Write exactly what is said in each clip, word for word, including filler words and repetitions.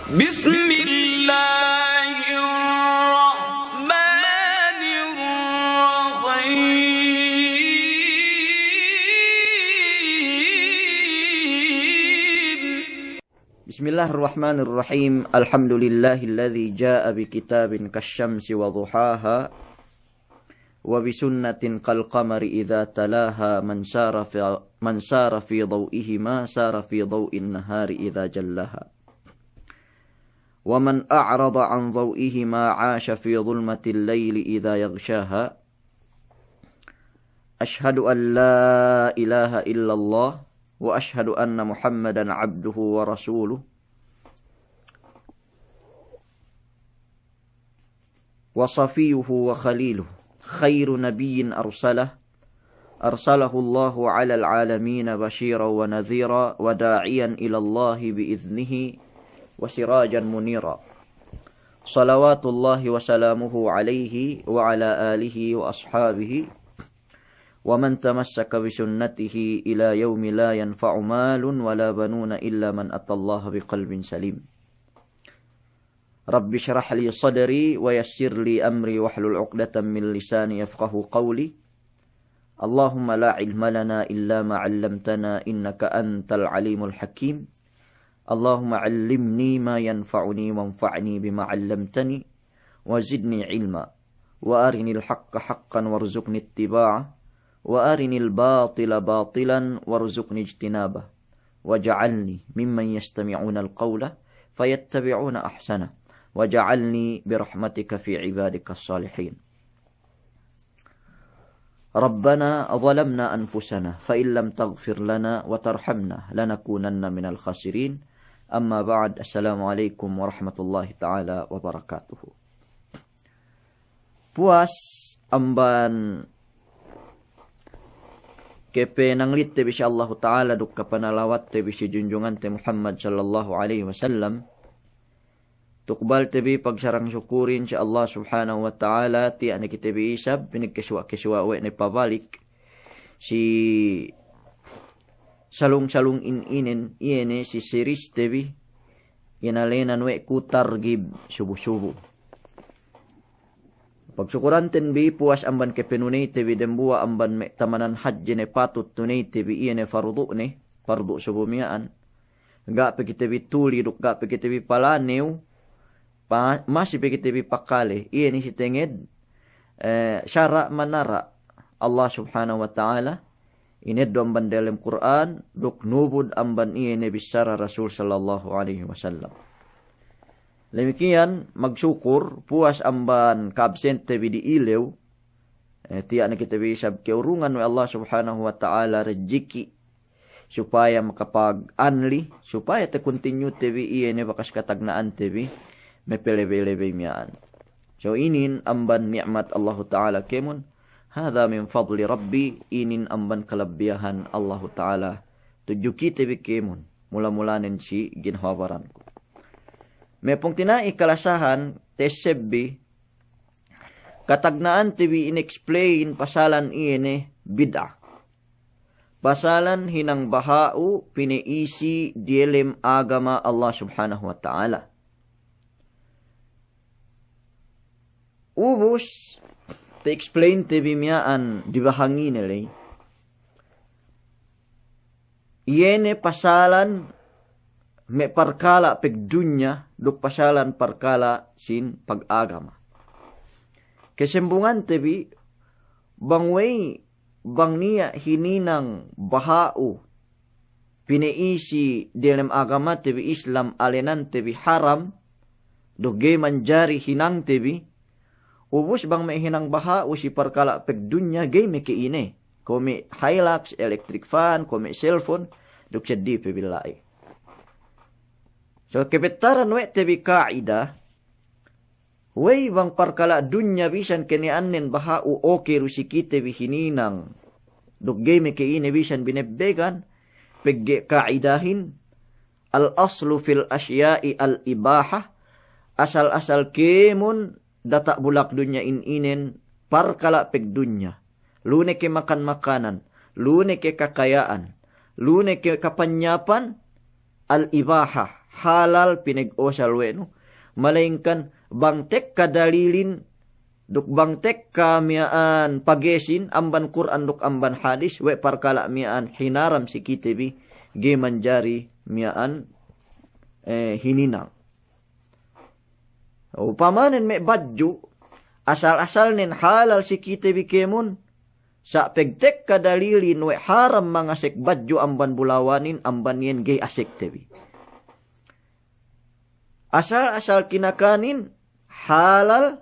بسم الله الرحمن الرحيم. بسم الله الرحمن الرحيم. الحمد لله الذي جاء بكتاب كالشمس وضحاها، وبسنة كالقمر إذا تلاها، من سار في، من سار في ضوئهما سار في ضوء النهار إذا جلاها. ومن أعرض عن ضوئهما عاش في ظلمة الليل إذا يغشاها. أشهد أن لا إله إلا الله، وأشهد أن محمدا عبده ورسوله، وصفيه وخليله، خير نبي أرسله، أرسله الله على العالمين بشيرا ونذيرا وداعيا إلى الله بإذنه وسراجا منيرا. صلوات الله وسلامه عليه وعلى آله وأصحابه ومن تمسك بسنته إلى يوم لا ينفع مال ولا بنون إلا من أتى الله بقلب سليم. رب اشرح لي صدري ويسر لي أمري واحلل عقدة من لساني يفقهوا قولي. اللهم لا علم لنا إلا ما علمتنا إنك أنت العليم الحكيم. اللهم علمني ما ينفعني وانفعني بما علمتني وزدني علما. وأرني الحق حقا وارزقني اتباعه، وأرني الباطل باطلا وارزقني اجتنابه، واجعلني ممن يستمعون القول فيتبعون أحسنه، واجعلني برحمتك في عبادك الصالحين. ربنا ظلمنا أنفسنا فإن لم تغفر لنا وترحمنا لنكونن من الخاسرين. أما بعد، السلام عليكم ورحمة الله تعالى وبركاته. Puwas amban kapananglitte bi si Allahu Ta'ala duk kapanalawatte bi si junjungante Muhammad sallallahu alaihi wasallam. Tukbalte bi pagsarang-sukurin si Allah Subhanahu wa Ta'ala, tiya' ne kite bi isab, pinagkesuwa'-kesuwa' we' ne pabalik si salung-salung in inen, iye ne si seriste bi, inalenan we' ku Targhib Subu-subu. Pagsukuranten bi puwas amban kapanuneyte bi dembuwa' amban me' tamanan hadje ne patut tuneyte bi, iye ne fardu'ne, fardu' subu miya'an. Ga' pe kite bi tuli duk ga' pe kite bi palanew, pa-, masi pe kite bi pakale. Iye ne si tenged, eh, sara' manara' Allah Subhanahu wa Ta'ala, ineddo' amban delem Kur'an, duk nubud amban iye ne bissara Rasul sallallahu alaihi wasallam. Damikkiyan, magsukur, puwas amban kaabsente bi di'ilew, eh, tiya' ne kite bi isab ke'urungan we' Allah Subhanahu wa Ta'ala rejiki', supaya makapag-anli, supaya takuntinyute bi iye ne bakas katagna'ante bi, mapalebey-lebey miya'an. So inin amban ni'mat Allahu Ta'ala kēmon, hadha min fadli Rabbi, inin amban kalabbiyahan Allahu Ta'ala tudju kite bi kēmon, mula-mulanen si ginhawa baranku. Me' pungtina'i kalasahan, ta'esseb bi, katagna'ante bi in-explain pasalan iye ne bid'ah. Pasalan hinang baha'u pine'isi diyalem agama Allah Subhanahu wa Ta'ala. Ubus, ta'explainte bi miya'an dibahangine ley. Iye ne pasalan me' parkala' pagdunya duk pasalan parkala' sin pagagama. Kesembungante bi, bang we'ey, bang niya' hininang baha'u pine'isi diyalem agamate bi Islam alenante bi haram, duk ga'i manjari hinangte bi, ubus bang me' hinang baha'u si parkala' pagdunya ga'i meke ine. Kuwe' me' Hilux, electric fan, kuwe' me' cellphone, duk seddili pe bi la'i. So, kabettaran we' te bi ka'ida, we'ey bang parkala' dunya bisan keniyannen baha'u oke du si kite bi hininang, duk ga'i meke ine bisan binebbegan, pegge' ka'idahin, al-aslu fil asya'i al-ibaha, asal-asal kēmon data' bulak dunya in inen parkala' pagdunya. Lu ne ke makan-makanan, lu ne ke kakaya'an, lu ne ke kapanyapan, al-ibaha, halal pineg'osal we' nu, malayingkan bang tekka dalilin, duk bang tekka miya'an pagesin amban Kur'an duk amban hadis, we' parkala' miya'an hinaram si kite bi, ga'i manjari miya'an, eh, hininang. Upamanen me' badju', asal-asalnen halal si kite bi kēmon, sa' pegtekka dalilin we' haram mangasek badju' amban bulawanin, amban iyan ga'i asekte bi. Asal-asal kinakanin halal,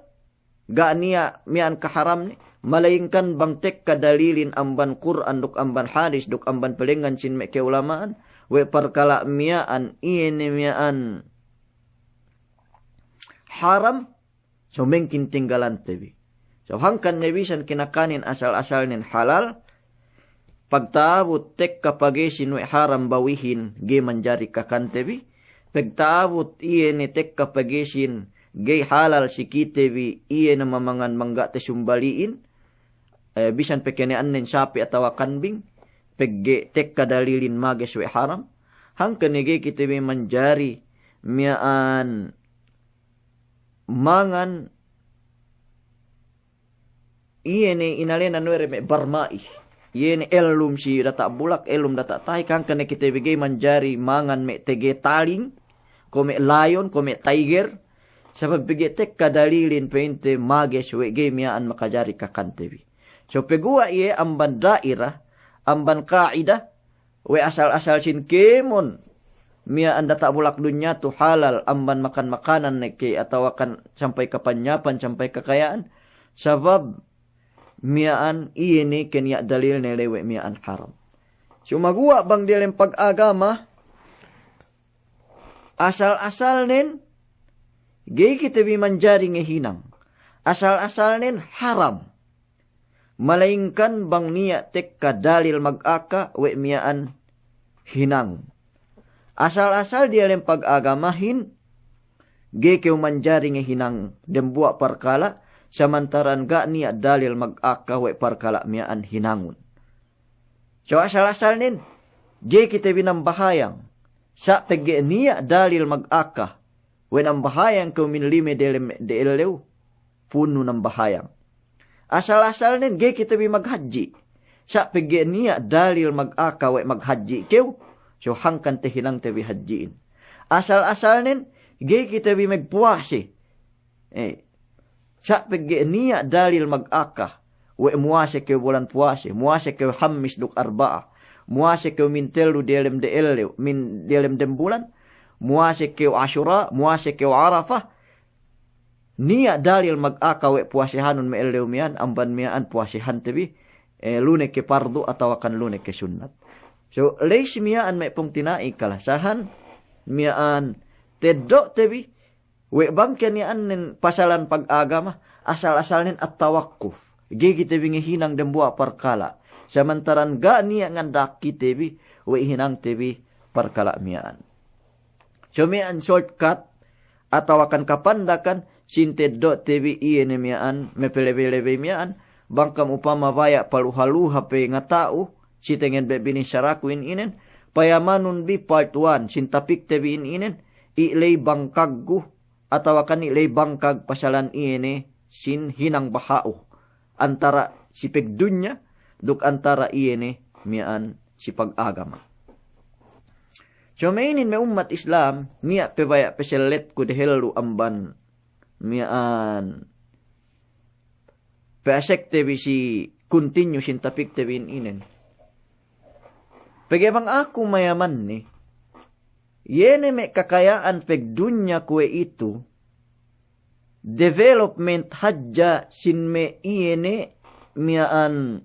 ga' niya' miya'an kaharamne, malayingkan bang tekka dalilin amban Kur'an duk amban hadis duk amban pelengngan sin me' ka'ulama'an, we' parkala' miya'an iye ne miya'an haram, so mengkin tinggalante bi. So hangkan ne bisan kinakanin asal-asalnen halal, pagta'abut tekka pagesin we' haram bawihin, ga'i manjari kakante bi. Pagta'abut iye ne tekka pagesin ga'i halal si kite bi, iye ne mamangan mangga'te sumbali'in, eh, bisan pe kene'annen sapi' atawa kanbing, pegge' tekka dalilin mages we' haram. Hangkan ne ga'i kite bi manjari miya'an mangan iye ne inēnan we' de me' barma'i. Iye ne ellum si data' bulak, ellum data' tahik, hangkan ne kite bi ga'i manjari mangan me' tege taling, ko' me' lion, ko' me' tiger, sabab pegge' tekka dalilin pa'inte mages we' ga'i miya'an makajari kakante bi. So peguwa' iye amban da'ira, amban ka'ida, we' asal-asal sin kēmon miya'an data' bulak dunya tu halal amban makan-makanan ne ke atawa kan sampay kapanyapan, sampay kakaya'an, sabab miya'an iye ne ke niya' dalilne le we' miya'an haram. Sumaguwa' bang diyalem pagagama, asal-asalnen ga'i kite bi manjari ngehinang. Asal-asalnen haram. Malayingkan bang niya' tekka dalil magaka we' miya'an hinangun. Asal-asal diyalem pagagamahin, ga'i kew manjari ngehinang dembuwa' parkala', samantaran ga' niya' dalil magaka we' parkala' miya'an hinangun. So asal-asalnen, ga'i kite bi nambahayang, sa' pegge' niya' dalil magaka we' nambahayang kew min lime delem de ellew, pu'unnu nambahayang. Asal-asalnen ga'i kite bi maghadji'. Sa' pegge' niya' dalil magaka we' maghadji' kew, so hangkan tehinangte bi hadji'in. Asal-asalnen ga'i kite bi magpuwase. Eh, sa' pegge' niya' dalil magaka we' muwase kew bulan puwase, muwase kew Hammis duk Arba'a, muwase kew min tellu diyalem de ellew, min diyalem dembulan, muwase kew Ashura, muwase kew Arafa, niya' dalil magaka we' puwasehanun me' ellew miya'an, amban miya'an puwasehante bi, eh, lu ne ke pardu atawa kan lu ne ke sunnat. So, ley si miya'an me' pungtina'i kalasahan, miya'an teddo'te bi, we' bang ke niya' annen pasalan pagagama, asal-asalnen at-tawakkuf. Ga'i kite bi ngehinang dembuwa' parkala'. Samantaran ga' niya' ngandak kite bi, we' hinangte bi parkala' miya'an. So miya'an shortcut, atawa kan kapandakan, sin teddo'te bi iye ne miya'an, mapalebey-lebey miya'an, bang kam upama baya' paluha-luha pe ngata'u, si tengen be' binissaraku in inen, payamanun bi part one, sin tapikte bi in inen, i' ley bangkaggu, atawa kan i' ley bangkag pasalan iye ne sin hinang baha'u, antara si pagdunya, duk antara iye ne miya'an si pagagama. So me' inin me' ummat Islam, niya' pe baya' peselletku dehellu amban miya'an peasekte bi si continue sin tapikte bi in inen. Pegge' bang aku mayamanne, iye ne me' kakaya'an pagdunya kuwe'itu, development hadja sin me' iye ne miya'an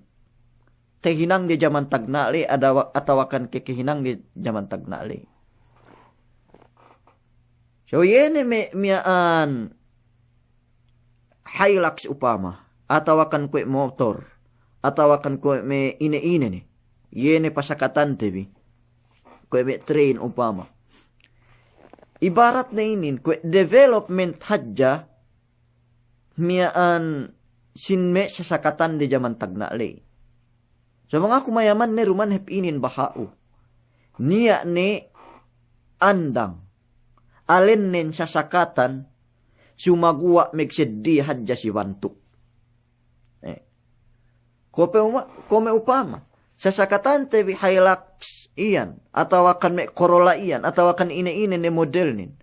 tehinangde jaman tagna' ley, adawa-, atawa kan ke kehinangde jaman tagna' ley. So iye ne me' miya'an Hilux upama, atawa kan kuwe' motor, atawa kan kuwe' me' ine-ine ne. Iye ne pasakatante bi. Kuwe' me' train upama. Ibaratne inin, kuwe' development hadja miya'an sin me' sasakatande jaman tagna' ley. So bang aku mayamanne, ruman hep inin baha'u. Niya' ne andang, alennen sasakatan, sumaguwa' megseddi hadja si bantuk. Eh. Ko' pe uma-, ko' me' upama, sasakatante bi Hilux iyan, atawakan me' Corolla iyan, atawakan ine-ine ne modelnen,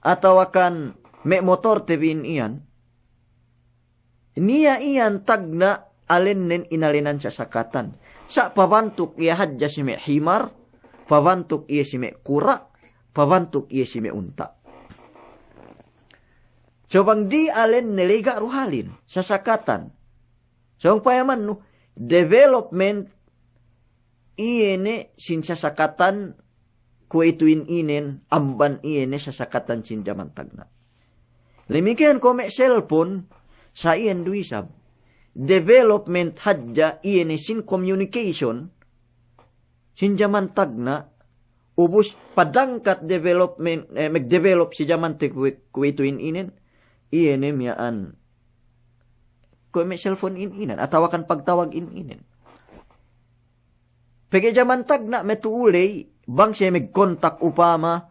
atawakan me' motorte bi in iyan, niya' iyan tagna' alennen inalenan sasakatan. Sa' pabantuk iye hadja si me' himar, pabantuk iye si me' kura', pabantuk iye si me' unta'. So bang di alenne ley ga' du halin, sasakatan. So bang payamannu, development iye ne sin sasakatan kuwe'itu in inen, amban iye ne sasakatan sin jaman tagna'. Damikkiyan ko' me' cellphone, sa' iyan du isab. Development hadja iye ne sin communication, sin jaman tagna', ubus padangkat development, eh, megdevelop si jamante kuwe-, kuwe'itu in inen, iye ne miya'an ko' me' cellphone in inen, atawakan pagtawag in inen. Pegge' jaman tagna' me' tu'u ley, bang siye megkontak upama,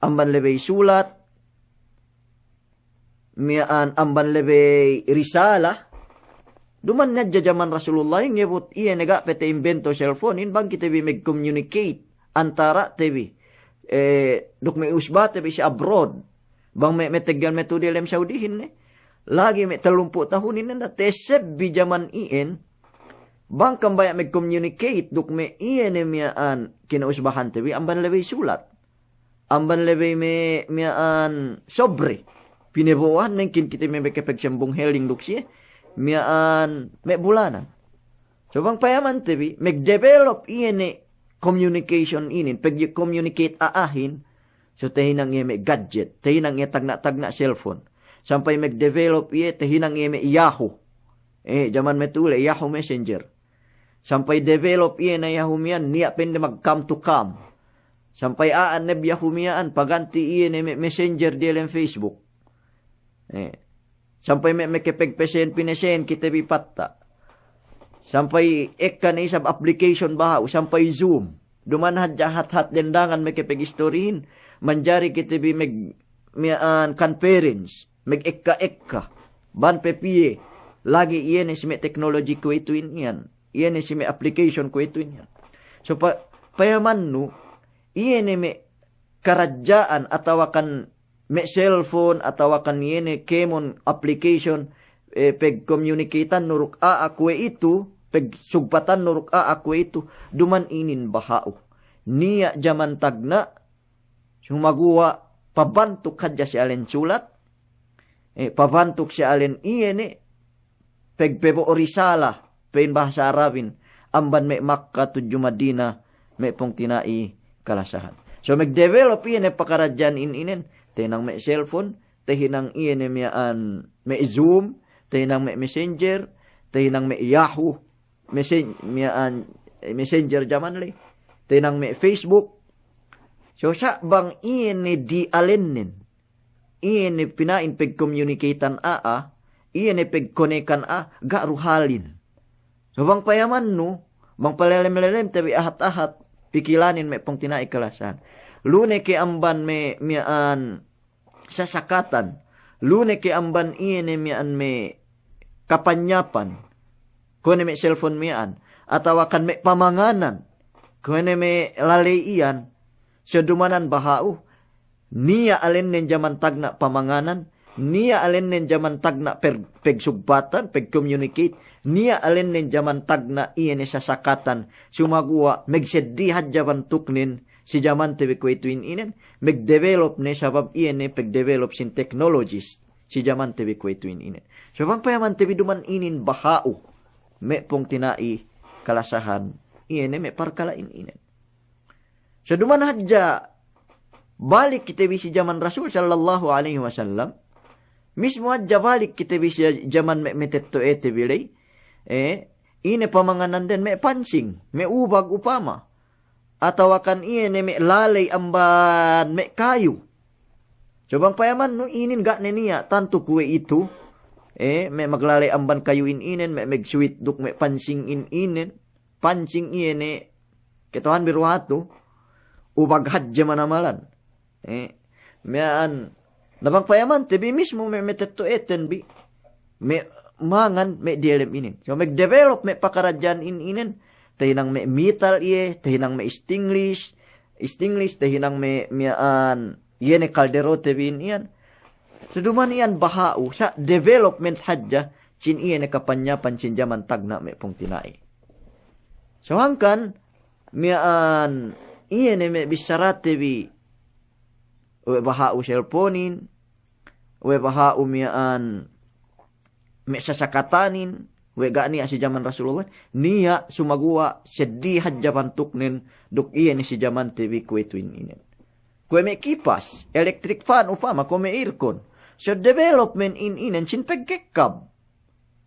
amban lebey sulat, miya'an amban lebey risala, duma'in hadja jaman Rasulullah, ngebut iye ne ga' pe ta'imbento cellphone in, bang kite bi megcommunicate antarate bi, eh, duk me' usbate bi si abroad. Bang me', me' teggal me' tu'u diyalem Saudihin ne. Lagi' me' tellumpū' tahunin ne, na teseb bi jaman iyan. Bang kam baya' megcommunicate duk me' iye ne miya'an kinausbahante bi amban lebey sulat. Amban lebey me' miya'an sobre. Pinebo'ohan ne, mungkin kite me' mekepeg sembung heling duk siye. Miya'an me' bulanan. So bang payamante bi, megdevelop iye ne communication inin, pegge' communicate a'ahin, so tahinang iye me' gadget, tahinang iye tagna'-tagna' cellphone. Sampay megdevelop iye, tahinang iye me' Yahoo. Eh, jaman me' tu'u ley, Yahoo Messenger. Sampay develop iye ne Yahoo miya'an, niya' pe inde mag-cam to cam. Sampay a'a ne bi Yahoo miya'an, paganti iye ne me' Messenger diyalem Facebook. Eh. Sampay me', mekepeg pesen pinesen kite bi patta'. Sampay ekka ne isab application baha'u, sampay Zoom. Duma'in hadja hat-hat dendangan mekepeg istorihin, manjari kite bi meg-, miya'an conference, megekka-ekka. Bang pe piye, lagi' iye ne si me' teknoloji kuwe'itu in iyan. Iye ne si me' application kuwe'itu in iyan. So pa-, payamannu, iye ne me' karadja'an atawakan me' cellphone atawakan iye ne kēmon application, eh, pegcommunicateannu duk a'a kuwe'itu, pegsugpatannu duk a'a kuwe'itu, duma'in inin baha'u. Niya' jaman tagna', sumaguwa' pabantuk hadja si alen sulat, eh, pabantuk si alen iye ne, pegpebo'o risala, pa'in bahasa Arabin, amban me' Makka tudju Madina, me' pungtina'i kalasahan. So megdevelop iye ne pakaradja'an in inen, tahinang me' cellphone, tahinang iye ne miya'an me' Zoom, tahinang me' Messenger, tahinang me' Yahoo, messen-, miya'an, eh, Messenger jaman ley, tahinang me' Facebook. So sa' bang iye ne di alennen, iye ne pina'in pegcommunicatean a'a, iye ne pegkonekan a'a, ga' du halin. So bang payamannu, bang palelem-lelemte bi ahat-ahat, pikilanin me' pungtina'i kalasahan. Lu ne ke amban me' miya'an sasakatan, lu ne ke amban iye ne miya'an me' kapanyapan, kuwe' ne me' cellphone miya'an, atawakan me' pamanganan, kuwe' ne me' laley iyan, so duma'in baha'u, niya' alennen jaman tagna' pamanganan, niya' alennen jaman tagna' per-, pegsugpatan, pegcommunicate, niya' alennen jaman tagna' iye ne sasakatan, sumaguwa' megseddi hadja bantuknen, si jamante bi kuwe'itu in inen, megdevelop ne sabab iye ne pegdevelop sin technologies, si jamante bi kuwe'itu in inen. So bang payamante bi duma'in inin baha'u, me' pungtina'i kalasahan, iye ne me' parkala' in inen. So duma'in hadja balik kite bi si jaman Rasul sallallahu alaihi wasallam, mismu hadja balik kite bi si jaman me', me' tetto'ete bi ley, eh, ine pamangananden, me' pansing, me' ubag upama, atawakan iye ne me' laley amban me' kayu. So bang payamannu inin ga' ne niya' tantu kuwe'itu, eh, me' maglaley amban kayu in inen, me', megsuwit duk me' pansing in inen. Pansing iye ne, kata'uhanbi du hatu, ubag hadja manamalan. Eh, miya'an, na bang payamante bi mismu me', me' tetto'eten bi, me' mangan, me' diyalem inin. So, me' develop, me' pakaradja'an in inen, tahinang me' metal iye, tahinang me' stainless, stainless, tahinang me', miya'an, iye ne kalderote bi in iyan. So, duma'in iyan baha'u, sa' development hadja, sin iye ne kapanyapan sin jaman tagna' me' pungtina'i. So, hangkan, miya'an, iye ne me' bissarate bi, we' baha'u cellphone-in, we' baha'u miya'an me' sasakatanin, we' ga' niya' si jaman Rasulullah, niya' sumaguwa' seddi hadja bantuknen duk iye ne si jamante bi kuwe'itu in inen. Kuwe' me' kipas, electric fan upama, kuwe' me' aircon. So development in inen sin peggekkab.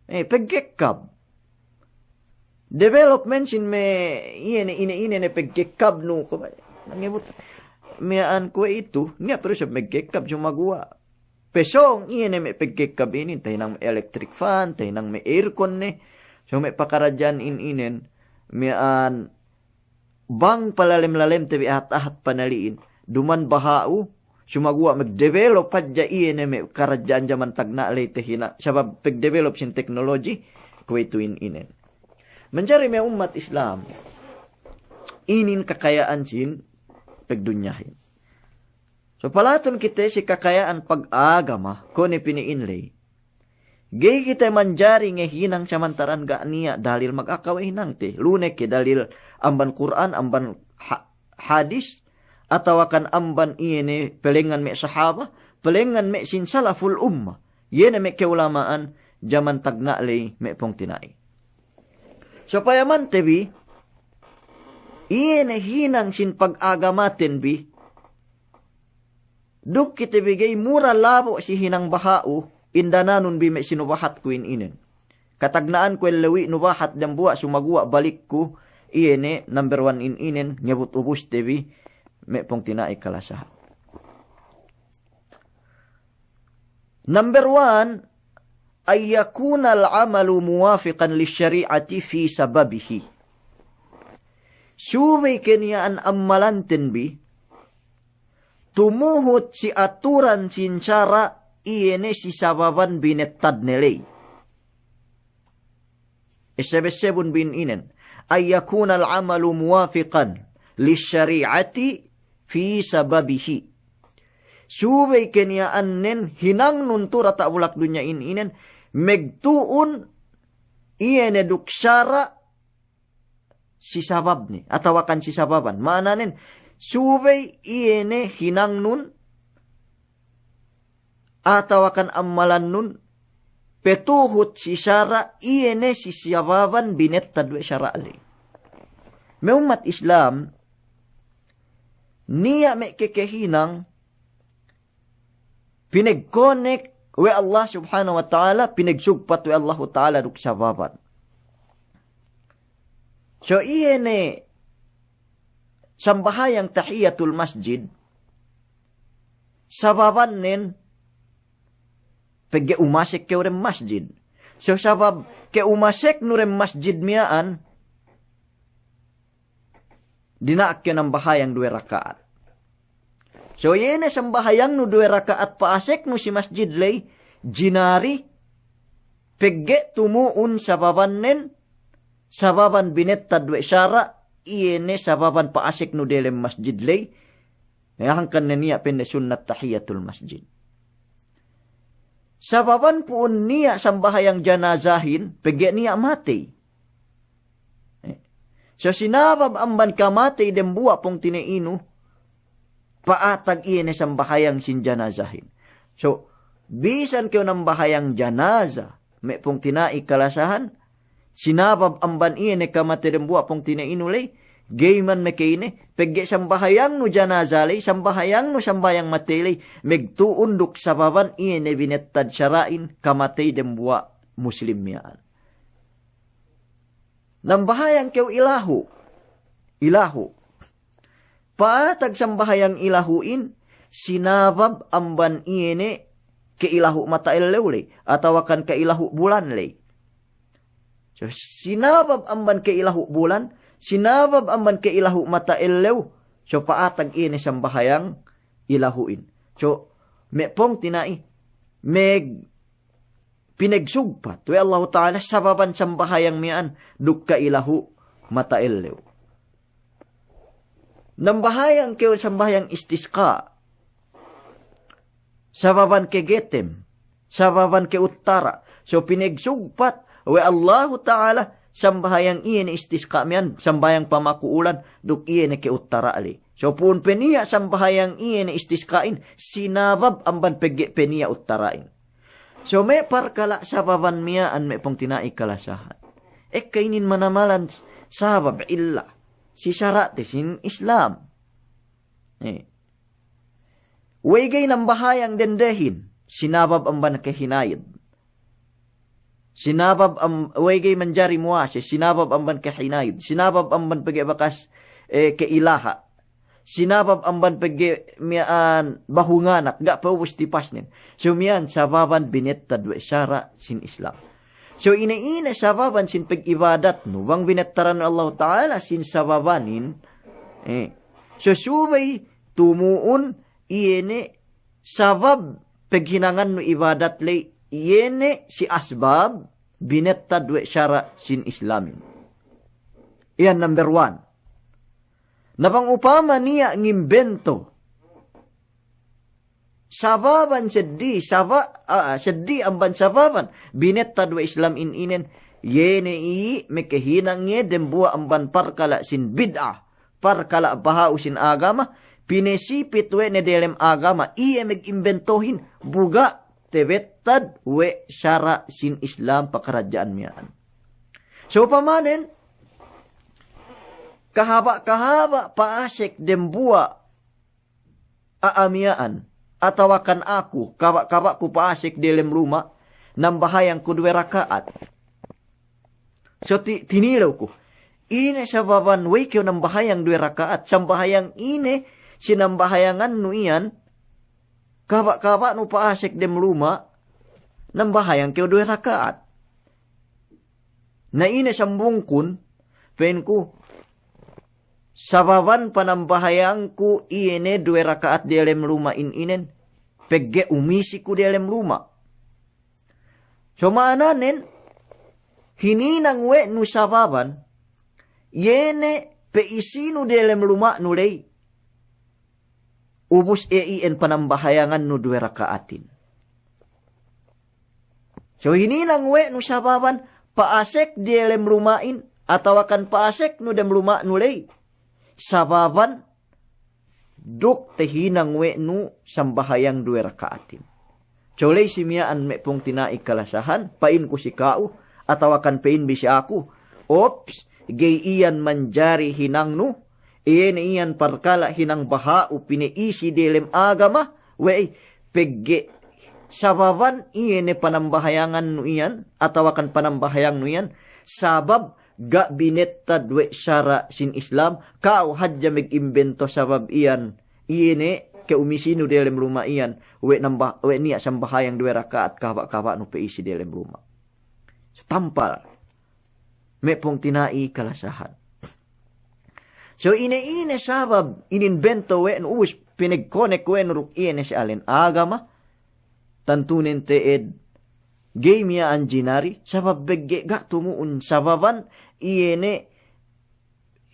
Eh, peggekkab. Development sin me' iye ne, ine, ine ne peggekkabnu, ko ba, nangebut. Miya'an kuwe'itu, niya' pero sa' meggekkab sumaguwa'. Pesōng iye ne me' peggekkab inin, tahinang me' electric fan, tahinang me' aircon ne. So me' pakaradja'an in inen, miya'an bang palalem-lalemte bi ahat-ahat panali'in, duma'in baha'u, sumaguwa' magdevelop hadja iye ne me' karadja'an jaman tagna' ley tahinang, sabab pagdevelop sin teknoloji, kuwe'itu in inen. Manjari me' ummat Islam, inin kakaya'an sin pagdunyahin. So palatun kite si kakaya'an pagagama, kuwe' ne pini'in ley. Ga'i kite manjari ngahinang samantaran ga' niya' dalil magakawe' hinangte. Lu ne ke dalil amban Kur'an, amban ha-, hadis, atawakan amban iye ne pelengan me' sahaba, pelengan me' sin salaful umma. Iye ne me' keulama'an jaman tagna' ley me' pungtina'i. So payamante bi, iye ne hinang sin pagagamaten bi, duk kite bi ga'i mura labo' si hinang baha'u, indananun bi me' sinubahatku in inen. Katagna'anku ellew i' nubahat dambuwa' sumaguwa' balikku, iye ne number one in inen, ngebut ubuste bi, me' pungtina'i kalasahan. Number one, an yakunal amalu muwafiqan lishari'ati fi sababihi. Subey keniya'an ammalanten bi, tumuhut si aturan sin sara' iye ne si sababan binettadne ley. Esseb-essebun bi in inen. An yakunal amalu muwafiqan lishari'ati fi sababihi. Subey keniya'annen hinangnun tu diyata' bulak dunya in inen, megtu'un iye ne duk sara' si sababne, atawakan si sababan. Ma'ananen, subey iye ne hinangnun, atawakan ammalannun, petuhut si sara' iye ne si sababan binettad we' sara' ley. Me' ummat Islam, niya' me' kekehinang, pinegkonek we' Allah Subhanahu wa Ta'ala, pinegsugpat we' Allahu Ta'ala duk sababan. So iye ne sambahayang tahiyatul masjid, sababannen pegge' umasek kew dem masjid. So sabab keumaseknu dem masjid miya'an, dina'ak kew nambahayang duwe raka'at. So iye ne sambahayangnu duwe raka'at pa'aseknu si masjid ley, jinari, pegge' tumu'un sababannen, sababan binettad we' sara', iye ne sababan pa'aseknu delem masjid ley, ne hangkan ne niya' pende sunnat tahiyatul masjid. Sababan pu'un niya' sambahayang janazahin, pegge' niya' matey. Eh. So sinabab amban kamatey dembuwa' pungtina'inu, pa'atag iye ne sambahayang sin janazahin. So, bisan kew nambahayang janaza, me' pungtina'i kalasahan, sinabab amban iye ne kamatey dembuwa' pungtina'inu ley, ga'i man makey ne, pegge' sambahayangnu janaza ley, sambahayangnu sambahayang matey ley, megtu'un duk sababan iye ne binettad sara'in kamatey dembuwa' muslim miya'an. Nambahayang kew ilahu. Ilahu. Pa'atag sambahayang ilahu'in, sinabab amban iye ne ke'ilahu mata ellew ley, atawakan ke'ilahu bulan ley. So, sinabab amban ke'ilahu bulan, sinabab amban ke'ilahu mata ellew, so pa'atag iye ne sambahayang ilahu in. So, me' pungtina'i, me' pinegsugpat we' Allahu Ta'ala sababan sambahayang miya'an duk ka'ilahu mata ellew. Nambahayang kew sambahayang istisqa', sababan kegetem, sababan ke'uttara'. So pinegsugpat we' Allahu Ta'ala sambahayang iye ne istisqa' miya'an, sambahayang pamaku ulan, duk iye ne ke'uttara' ley. So pu'un pe niya' sambahayang iye ne istisqa'in, sinabab amban pegge' pe niya' uttara'in. So me' parkala' sababan miya'an me' pungtina'i kalasahan, ekka inin manamalan sabab, illa, si sara'te sin Islam. Eh. We'ey ga'i nambahayang dendehin, sinabab amban kehinayid. Sinabab am-, we'ey ga'i manjari muwase, sinabab amban kehinayid. Sinabab amban pegge' bakas, eh, ke'ilaha'. Sinabab amban pegge' miya'an bahu nganak, ga' pe ubus tipasnen. So miya'an sababan binettad we' sara' sin Islam. So ine-ine sababan sin peg'ibadatnu, bang binettaran Allahu Ta'ala sin sababanin, eh. So subey tumu'un iye ne sabab peghinangannu ibadat ley, iye ne si asbab binettad we' sara' sin Islamin. Iyan number one. Na bang upama niya' ngimbento sababan seddi, saba-, ah, seddi amban sababan binettad we' Islam in inen, iye ne i' mekehinang iye dembuwa' amban parkala' sin bid'a, parkala' baha'u sin agama, pinesipit we' ne delem agama, iye megimbentohin, bu ga' tebettad we' sara' sin Islam pakaradja'an miya'an. So upamanen, kahaba'-kahaba' pa'asek dembuwa' a'a miya'an, atawakan aku, kahaba'-kahaba' ku pa'asek delem luma', nambahayang ku duwe raka'at. So ti-, tinilew ku, ine sababan we'ey kew nambahayang duwe raka'at, sambahayang ine sinambahayangannu iyan, kahaba'-kahaba' nu pa'asek dem luma', nambahayang kew duwe raka'at. Na ine sambungkun, pa'inku, sababan panambahayangku iye ne duwe raka'at delem luma' in inen, pegge' umisi ku delem luma'. So ma'ananen, hininang we' nu sababan, iye ne pe'isinu delem luma'nu ley, ubus iye iyan panambahayangannu duwe raka'atin. So hininang we' nu sababan pa'asek delem luma'in, atawakan pa'aseknu dem luma'nu ley, sababan duk tehinang we' nu sambahayang duwe raka'atin. So ley si miya'an me' pungtina'i kalasahan, pa'inku si ka'u, atawakan pa'inbi si aku, ops, ga'i iyan manjari hinangnu, iye ne iyan parkala' hinang baha'u pine'isi delem agama, we'ey, pegge' sababan iye ne panambahayangannu iyan, atawakan panambahayangnu iyan, sabab ga' binettad we' sara' sin Islam, ka'u hadja megimbento sabab iyan, iye ne ke'umisinu delem luma' iyan, we' namba-, we' niya' sambahayang duwe raka'at kahaba'-kahaba' nu pe'isi delem luma'. So tampal. Me' pungtina'i kalasahan. So ine-ine sabab inimbento we' nu, ubus pinegkonek we' nu duk iye ne si alen agama, tantunen te'ed ga'i miya'an jinari, sabab pegge' ga' tumu'un sababan iye ne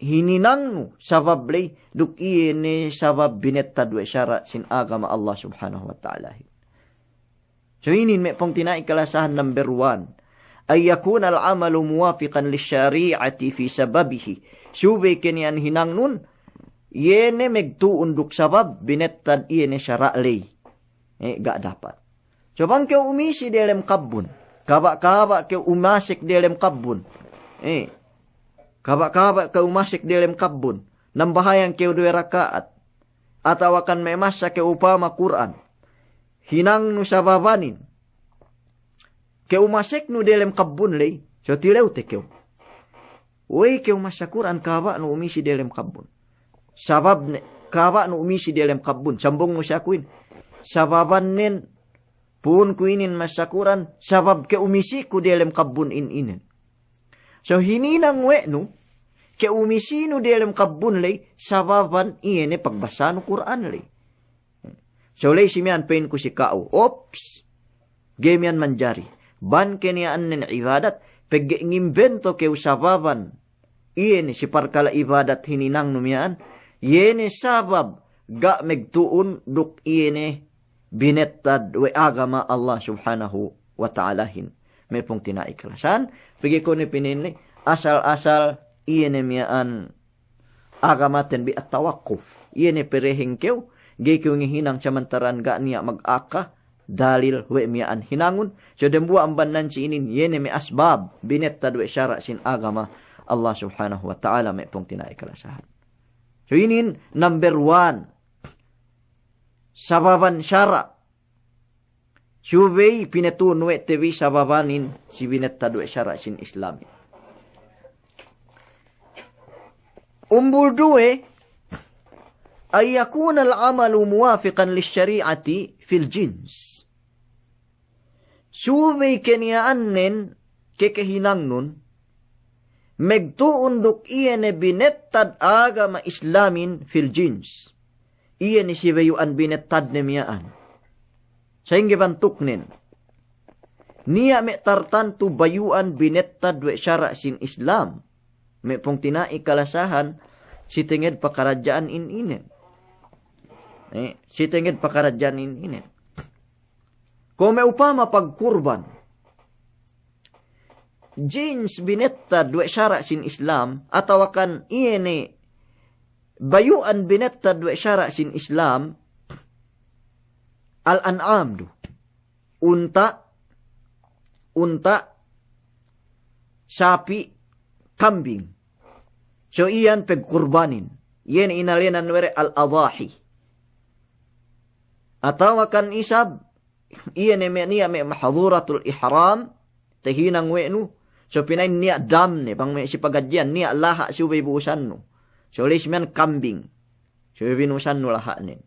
hininangnu sabab ley, duk iye ne sabab binettad we' sara' sin agama Allah Subhanahu wa Ta'alahin. So inin me' pungtina'i kalasahan number one. An yakunal amalu muwafiqan lishari'ati fi sababihi. Subey ke niyan hinangnun, iye ne megtu'un duk sabab binettad iye ne sara' ley. Eh, ga' dapat. So bang kew umisi delem kabbun, kahaba'-kahaba' kew umasek delem kabbun. Eh, kahaba'-kahaba' kew umasek delem kabbun, nambahayang kew duwe raka'at, atawakan me' massa kew upama Kur'an, hinangnu sababanin ke'umaseknu delem kabbun ley, so tilewte kew. We'ey ke'umassa Kur'an kahaba' nu umisi delem kabbun. Sabab ne, kahaba' nu umisi delem kabbun. Sambungnu si akuhin. Sababannen, pu'unku inin massa Kur'an, sabab ke'umisiku delem kabbun in inen. So hininang we' nu, ke'umisinu delem kabbun ley, sababan iye ne pagbasanu Kur'an ley. So ley si miya'an pa'inku si ka'u, ops, ga'i miya'an manjari. Bang keniya'annen ibadat, pegge' ngimbento kew sababan iye ne si parkala' ibadat hininangnu miya'an, iye ne sabab ga' megtu'un duk iye ne binettad we' agama Allah Subhanahu wa Ta'alahin. Me' pungtina'i kalasahan, pegge' kuwe' ne pinili', asal-asal iye ne miya'an agamaten bi at-tawaqquf. Iye ne pereheng kew, ga'i kew ngihinang samantara'an ga' niya' magaka dalil we' miya'an hinangun, so dembuwa' amban nan si inin, iye ne me' asbab binettad we' sara' sin agama Allah Subhanahu wa Ta'ala, me' pungtina'i kalasahan. So inin number one, sababan sara'. Subey pinetu'un we' te bi sababanin si binettad we' sara' sin Islamin. Umbul duwe, an yakunal amalu muwafiqan lish-shari'ati fil jins. Subey keniya'annen kekehinangnun, megtu'un duk iye ne binettad agama Islamin fil jins. Iye ne si bayu'an binettadne miya'an. Sa'ingge bantuknen. Niya' me' tartantu bayu'an binettad we' sara' sin Islam. Me' pungtina'i kalasahan, si tenged pakaradja'an in inen. Eh, si tenged pakaradja'an in inen. Kuwe' me' upama pagkurban. Jins binettad we' sara' sin Islam, atawakan iye ne bayu'an binettad we' sara' sin Islam, al-an'am du. Unta', unta', sapi', kambing. So iyan pegkurbanin. Iye ne inalenan we' de al-adahi. Atawakan isab, iye ne me' niya' me' mahdhuratul ihram, tehinang we' nu, so pina'in niya' damne, bang me' si pagadji'an, niya' laha' subey bu'usannu. So ley si miya'an kambing. Subey binu'usannu laha'nen.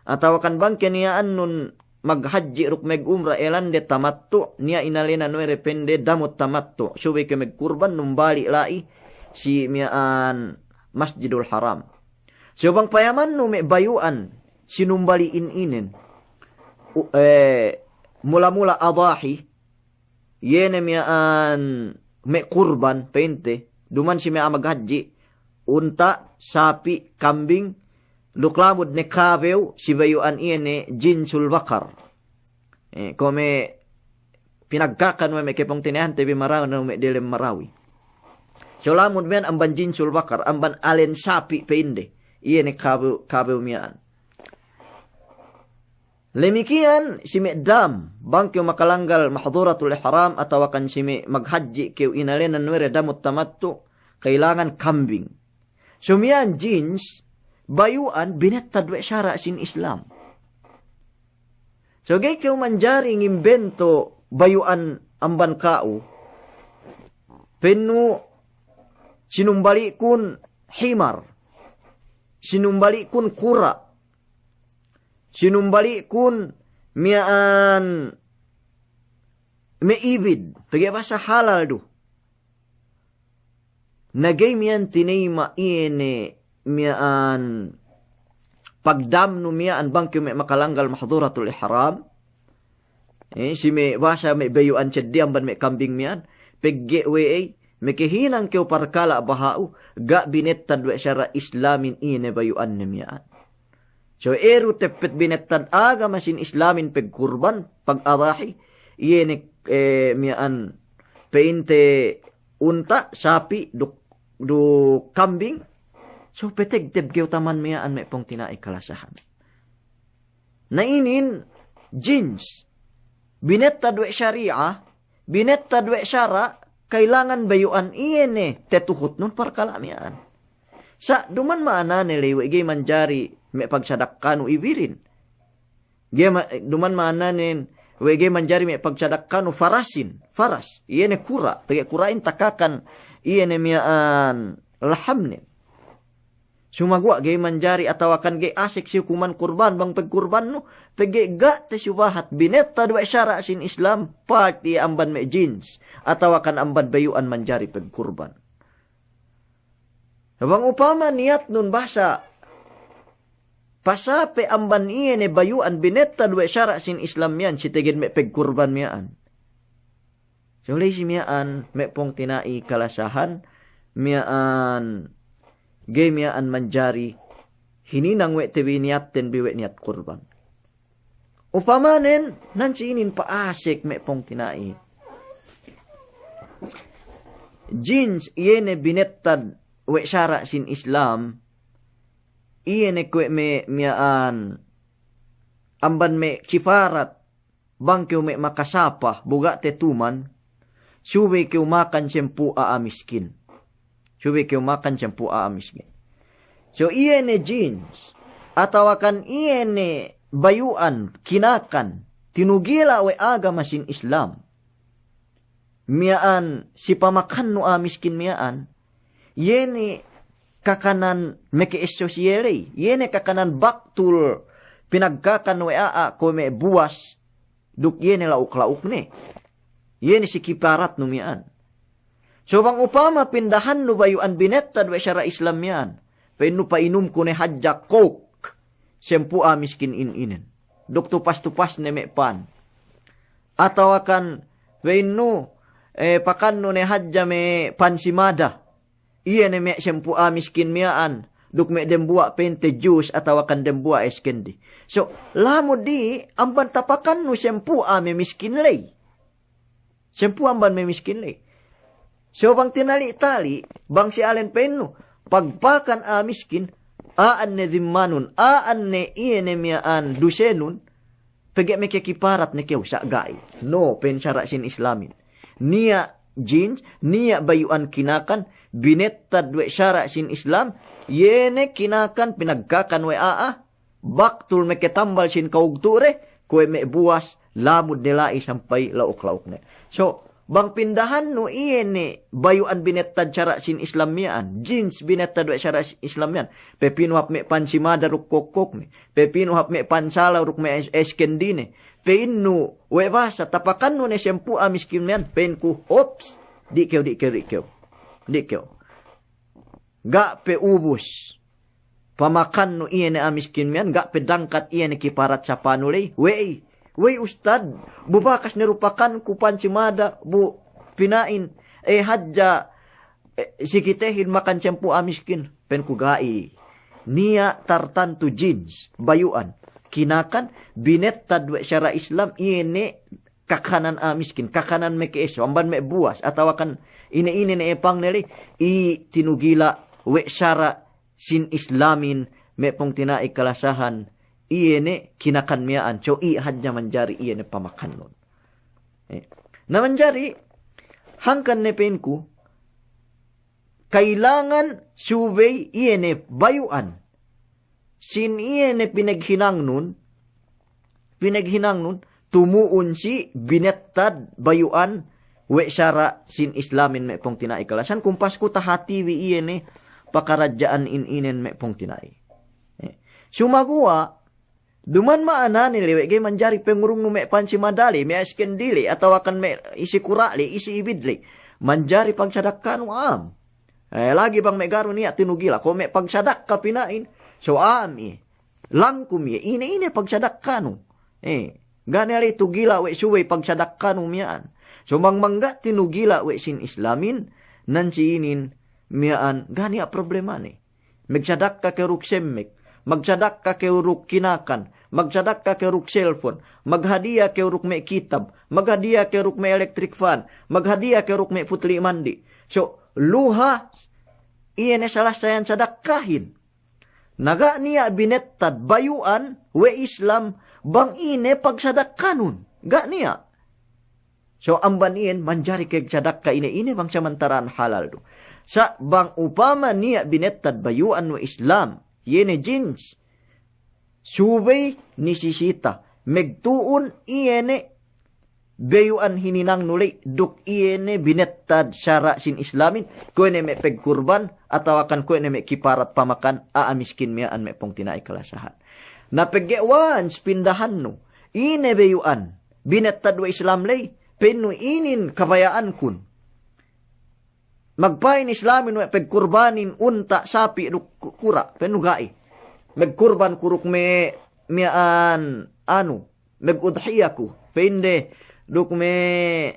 Atawakan bang keniya'annun maghadji' duk mag'umra elande tamattu', niya' inalenan we' de pende damut tamattu'. Subey kew magkurban numbali' la'i si miya'an Masjidul Haram. So bang payamannu me' bayu'an sinumbali' in inen. U-, eh, mula-mula adahi, iye ne miya'an me' kurban, pa'inte, duman si me' a'a maghadji', unta', sapi', kambing, duk lamud ne kabew, si bayu'an iye ne jinsul bakar. Eh, kuwe' me' pinagkakan we' me' kepungtina'ihante bi Marawi, na me' delem Marawi. So lamud miya'an amban jinsul bakar, amban alen sapi' pa'inde. Iye ne kabew, kabew miya'an. Damikkiyan si me' dam, bang kew makalanggal mahdhuratul ihram atawakan si me' maghadji' kew inalenan we' de damut tamattu', kailangan kambing. So miya'an jins, bayu'an binettad we' sara' sin Islam. So ga'i kew manjari ngimbento bayu'an amban ka'u. Pa'innu sinumbali'kun himar. Sinumbali'kun kura'. Sinumbali'kun miya'an me' ibid. Pegge' bahasa halal du. Na ga'i miya'an tinayma' iye ne miya'an pagdamnu miya'an bang kew me' makalanggal mahdhuratul ihram. Eh, si me' bahasa me' bayu'an seddili amban me' kambing miya'an. Pegge' we'ey, me' kehinang kew parkala' baha'u, ga' binettad we' sara' Islamin iye ne bayu'anne miya'an. So, eru teppet binettad agama sin Islamin pegkurban, pag-adahi, iye ne, eh, miya'an pa'inte unta', sapi', duk, duk kambing. So, petegteb kew taman miya'an me' pungtina'i kalasahan. Na inin jins. Binettad we' sari'a, binettad we' sara', kailangan bayu'an iye ne tetuhutnun parkala' miya'an. Sa' duman ma'anane ley we' ga'i manjari me' pagsadakkanu ibirin. Ga'i ma-, duman ma'anane we' ga'i manjari me' pagsadakkanu farasin, faras, iye ne kura', pegge' kura'in takakan iye ne miya'an lahamnen. Sumaguwa' ga'i manjari atawakan ga'i asek si hukuman kurban bang pegkurbannu, pegge' ga' te subahat binettad we' sara' sin Islam, pa'at iye amban me' jins, atawakan amban bayu'an manjari pegkurban. Bang upama niyatnun bahasa pasape amban iye ne bayu'an binettad we' sara' sin Islam miya'an si teged me' pegkurban miya'an. So ley si miya'an me' pungtina'i kalasahan, miya'an ga'i miya'an manjari hininang we' te bi niyatten bi we' niyat kurban. Upamanen, nan si inin pa'asek me' pungtina'i. Jins iye ne binettad we' sara' sin Islam, iye ne kuwe' me' miya'an amban me' kiparat, bang kew me' makasapa, bu ga' te tuman, subey kew makan sempū' a'a miskin. Subey kew makan sempū' a'a miskin. So iye ne jins, atawakan iye ne bayu'an, kinakan, tinugila' we' agama sin Islam. Miya'an si pamakannu a'a miskin miya'an, iye ne kakanan meke'esso si iye ley, iye ne kakanan baktul pinagkakan we' a'a kuwe' me' buwas, duk iye ne la'uk-la'ukne. Iye ne si kiparatnu miya'an. So bang upama pindahannu bayu'an binettad we' sara' Islam miya'an, pa'innu pa'inumku ne hadja Coke, sempū' a'a miskin in inen. Duk tupas-tupasne me' pan. Atawakan pa'innu, eh, pakannu ne hadja me' pansimada. Iye ne me' sempū' a'a miskin miya'an, duk me' dembuwa' pa'inte jus atawakan dembuwa' es kendi. So, lamud di amban tapakannu sempū' a'a me' miskin ley. Sempū' amban me' miskin ley. So bang tinali'-tali', bang si alen pa'innu, pagpakan a'a miskin, a'an ne zimmanun, a'an ne iye ne miya'an dusenun, pegge' mekekiparat ne kew sa' ga'i. No, pa'in sara' sin Islamin. Niya' jins, niya' bayu'an kinakan, binettad we' sara' sin Islam, iye ne kinakan pinagkakan we' a'a, baktul meketambal sin kawugtu'de, kuwe' me' buwas, lamud ne la'i sampay la'uk-la'ukne. So, bang pindahannu iye ne bayu'an binettad sara' sin Islam miya'an, jins binettad we' sara' sin Islam miya'an, pepinu hap me' pansimada duk kokkokne, pepinu hap me' pansalaw duk me' es-, eskendine, pa'innu we' basa, tapakannu ne sempū' a'a miskin miya'an, pa'inku, ops, di' kew, di' kew, di' kew. Di' kew. Ga' pe ubus pamakannu iye ne a'a miskin miya'an, ga' pe dangkat iye ne kiparat sapanu ley. We'ey, we'ey ustad, bu bakas ne du pakanku pansimada, bu pina'in, eh, hadja, eh, si kitehin makan sempū' a'a miskin. Pa'inku ga'i. Niya' tartantu jins, bayu'an, kinakan, binettad we' sara' Islam, iye ne kakanan a'a miskin, kakanan meke'esso, amban me' buwas, atawakan ine-ine ne epangne ley, i' tinugila' we' sara' sin Islamin, me' pungtina'i kalasahan, iye ne kinakan miya'an, so i' hadja manjari iye ne pamakannun. Eh. Na manjari, hangkan ne pa'inku, kailangan subey iye ne bayu'an sin iye ne pineghinangnun, pineghinangnun, tumu'un si binettad bayu'an we' sara' sin Islamin me' pungtina'i kalasahan, kumpasku tahatibi iye ne pakaradja'an in inen me' pungtina'i. Eh, sumaguwa', duma'in ma'anane ley we' ga'i manjari pengurungnu me' pansimada ley, me' eskendi ley, atawakan me' isi kura' ley, isi ibid ley. Manjari pagsadakkanu am. Eh, lagi' bang me' ga'i du niya' tinugila', ko' me' pagsadakka pina'in. So am iye. Langkum iye, ine-ine pagsadakkanu. Eh, ga' niya' ley tugila' we' subey pagsadakkanu miya'an. So bang, bang ga' tinugila' we' sin Islamin, nan si inin miya'an, ga' niya' problemane. Magsadakka kew duk semmek, magsadakka kew duk kinakan, magsadakka kew duk cellphone, maghadiya kew duk me' kitab, maghadiya kew duk me' electric fan, maghadiya kew duk me' putli' mandi'. So, luha iye ne salassayan sadakkahin. Na ga' niya' binettad bayu'an we' Islam bang ine pagsadakkanun. Ga' niya'. So, amban iyan manjari keg sadakka ine-ine bang samantara'an halal du. Sa' bang upama niya' binettad bayu'an we' Islam, iye ne jins, subey nisisita, magtu'un iye ne bayu'an hininangnu ley, duk iye ne binettad sara' sin Islamin, kuwe' ne me' pegkurban, atawakan kuwe' ne me' kiparat pamakan a'a miskin miya'an me' pungtina'i kalasahan. Na pegge' once pindahannu, ine bayu'an binettad we' Islam ley, pa'innu inin kabaya'ankun. Magpa'in Islamin we' pegkurbanin unta', sapi', duk ku-, kura', pa'innu ga'i. magkurban ku duk me' miya'an anu, magudhiya ku, pa'inde, duk me',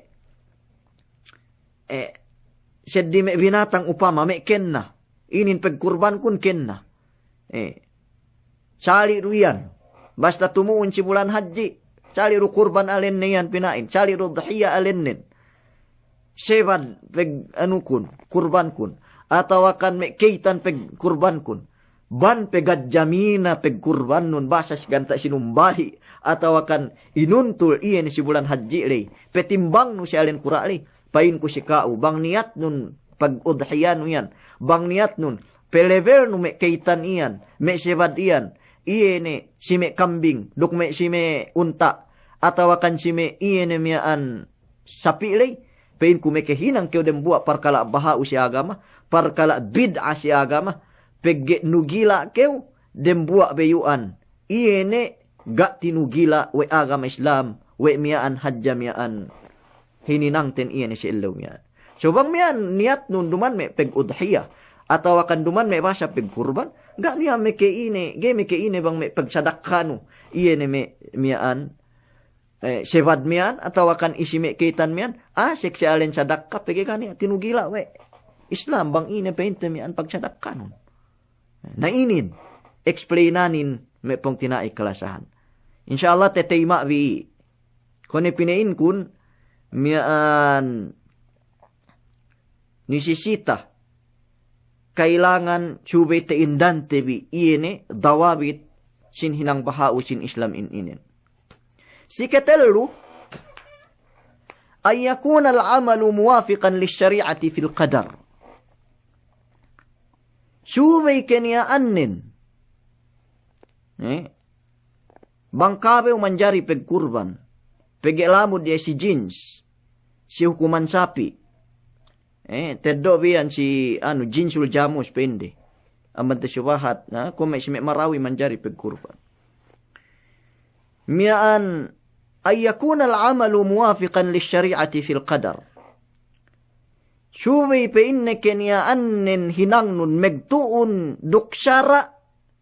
eh, seddi me' binatang upama, me' kenna. Inin pagkurbankun kenna. Eh, sali' du iyan. Basta tumu'un si bulan hadji', sali' du kurban alenne iyan pina'in, sali' du udhiya alennen. Sebad pag-, anukun, kurbankun. Atawakan me' keytan pagkurbankun. Bang pagadjamina pagkurbannun, basa si ganta' sinumbali', atawakan inuntul iye ne si bulan hadji' ley, patimbangnu si alen kura' ley, pa'inku si ka'u, bang niyatnun pagudhiyanu iyan, bang niyatnun palebelnu me' keytan iyan, me' sebad iyan, iye ne si me' kambing, duk me' si me' unta', atawakan si me' iye ne miya'an sapi' ley, pa'inku makahinang kew dembuwa' parkala' baha'u si agama, parkala' bid'a si agama, pegge' nugila' kew dembuwa' bayu'an, iye ne ga' tinugila' we' agama Islam, we' miya'an hadja miya'an hininangten iye ne si ellew miya'an. So bang miya'an niyatnun duma'in me' pagudhiya, atawakan duma'in me' basa pagkurban, ga' niya' makaine, ga'i makaine bang me' pagsadakkanu, iye ne me' miya'an eh, sebad miya'an, atawakan isi me' keytan miya'an, asek si alen sadakka, pegge' ga' niya' tinugila' we' Islam, bang ine pa'inte miya'an pagsadakkanun. Na inin, explainanin me' pungtina'i kalasahan. Insya Allah tatayma' bi. Kuwe' ne pina'inkun, miya'an nisisita, kailangan subey ta'indante bi iye ne dawabit sin hinang baha'u sin Islam in inin. Si katellu, an yakunal amalu muwafiqan lish-shari'ati fil qadar. Subey keniya'annen, eh, bang kabew manjari pagkurban, pegge' lamud iye si jins, si hukuman sapi'. Eh, teddo' bi iyan si, anu, jinsul jamus pa'inde. Amban te subahat, na, kuwe' me' si me' marawi manjari pagkurban. Miya'an, an yakunal amalu muwafiqan lish-shari'ati fil qadar. Subey pa'inne keniya'annen hinangnun magtu'un duk sara'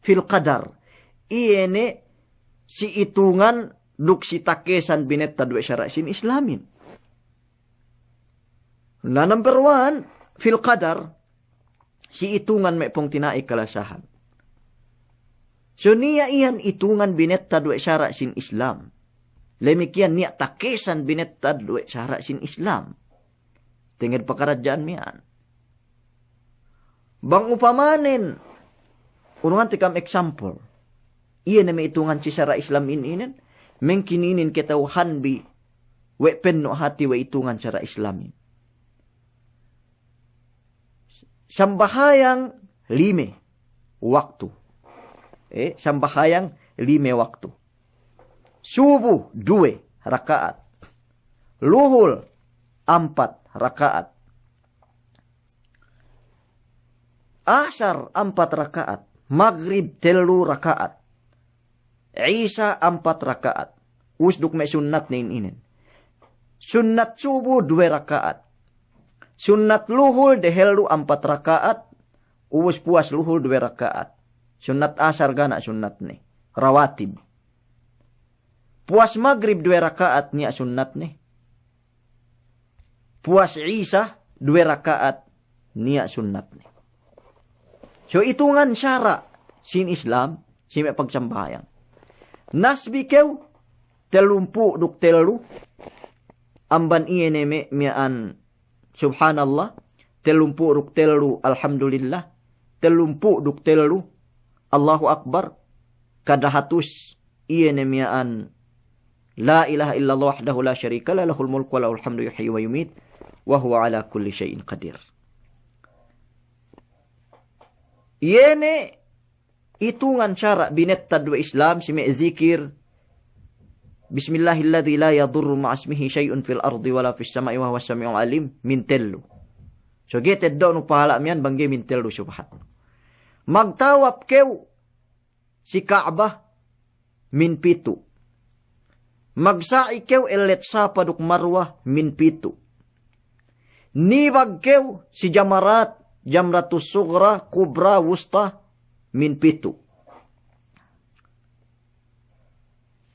fil qadar. Iye ne si itungan duk si takesan binettad we' sara' sin Islamin. Na number one, fil qadar, si itungan me' pungtina'i kalasahan. So niya' iyan itungan binettad we' sara' sin Islam. Lemikiyan niya' takesan binettad we' sara' sin Islam. Tenged pakaradja'an miya'an. Bang upamanen, urungan te kam example. Iye ne me' itungan si sara' Islam in inen, mengkin inin kata'uhanbi we' penno' hati we' itungan sara' Islamin. Sambahayang lime waktu. Eh, sambahayang lime waktu. Subu duwe raka'at. Luhul ampat raka'at. Asar ampat raka'at. Magrib tellu raka'at. Isa ampat raka'at. Ubus duk me' sunnatne in inen. Sunnat subu duwe raka'at. Sunnat luhul dehellu ampat raka'at. Ubus puwas luhul duwe raka'at. Sunnat asar ga' niya' sunnatne. Rawatib. Puwas magrib duwe raka'at niya' sunnatne. Puwas isa duwe raka'at niya' sunnatne. So itungan sara' sin Islam, si me' pagsambahayang. Nasbi kew tellumpū' duk tellu, amban iye ne me' miya'an subhanallah, tellumpū' duk tellu alhamdulillah, tellumpū' duk tellu Allahu Akbar, kadahatus iye ne miya'an, la ilaha illallah wahdahu la sharika lah, lahul mulku wa lahul hamdu yuhyi wa yumit, wa huwa ala kulli shay'in qadir. Iye ne itungan sara' binettad we' Islam si me' zikir, bismillahilladzi la yadurru ma'asmihi shay'un fil ardi wa la fis sama'i wa huwas sami'ul alim, mintellu. So ga'i teddo'nu pahala' miya'an bang ga'i mintellu subahat. Magtawap kew si Ka'bah, minpitu'. Magsa'i kew ellet Safa duk Marwa, minpitu'. Nibag kew si jamarat, jamratus sughra, kubra, wusta, minpitu'.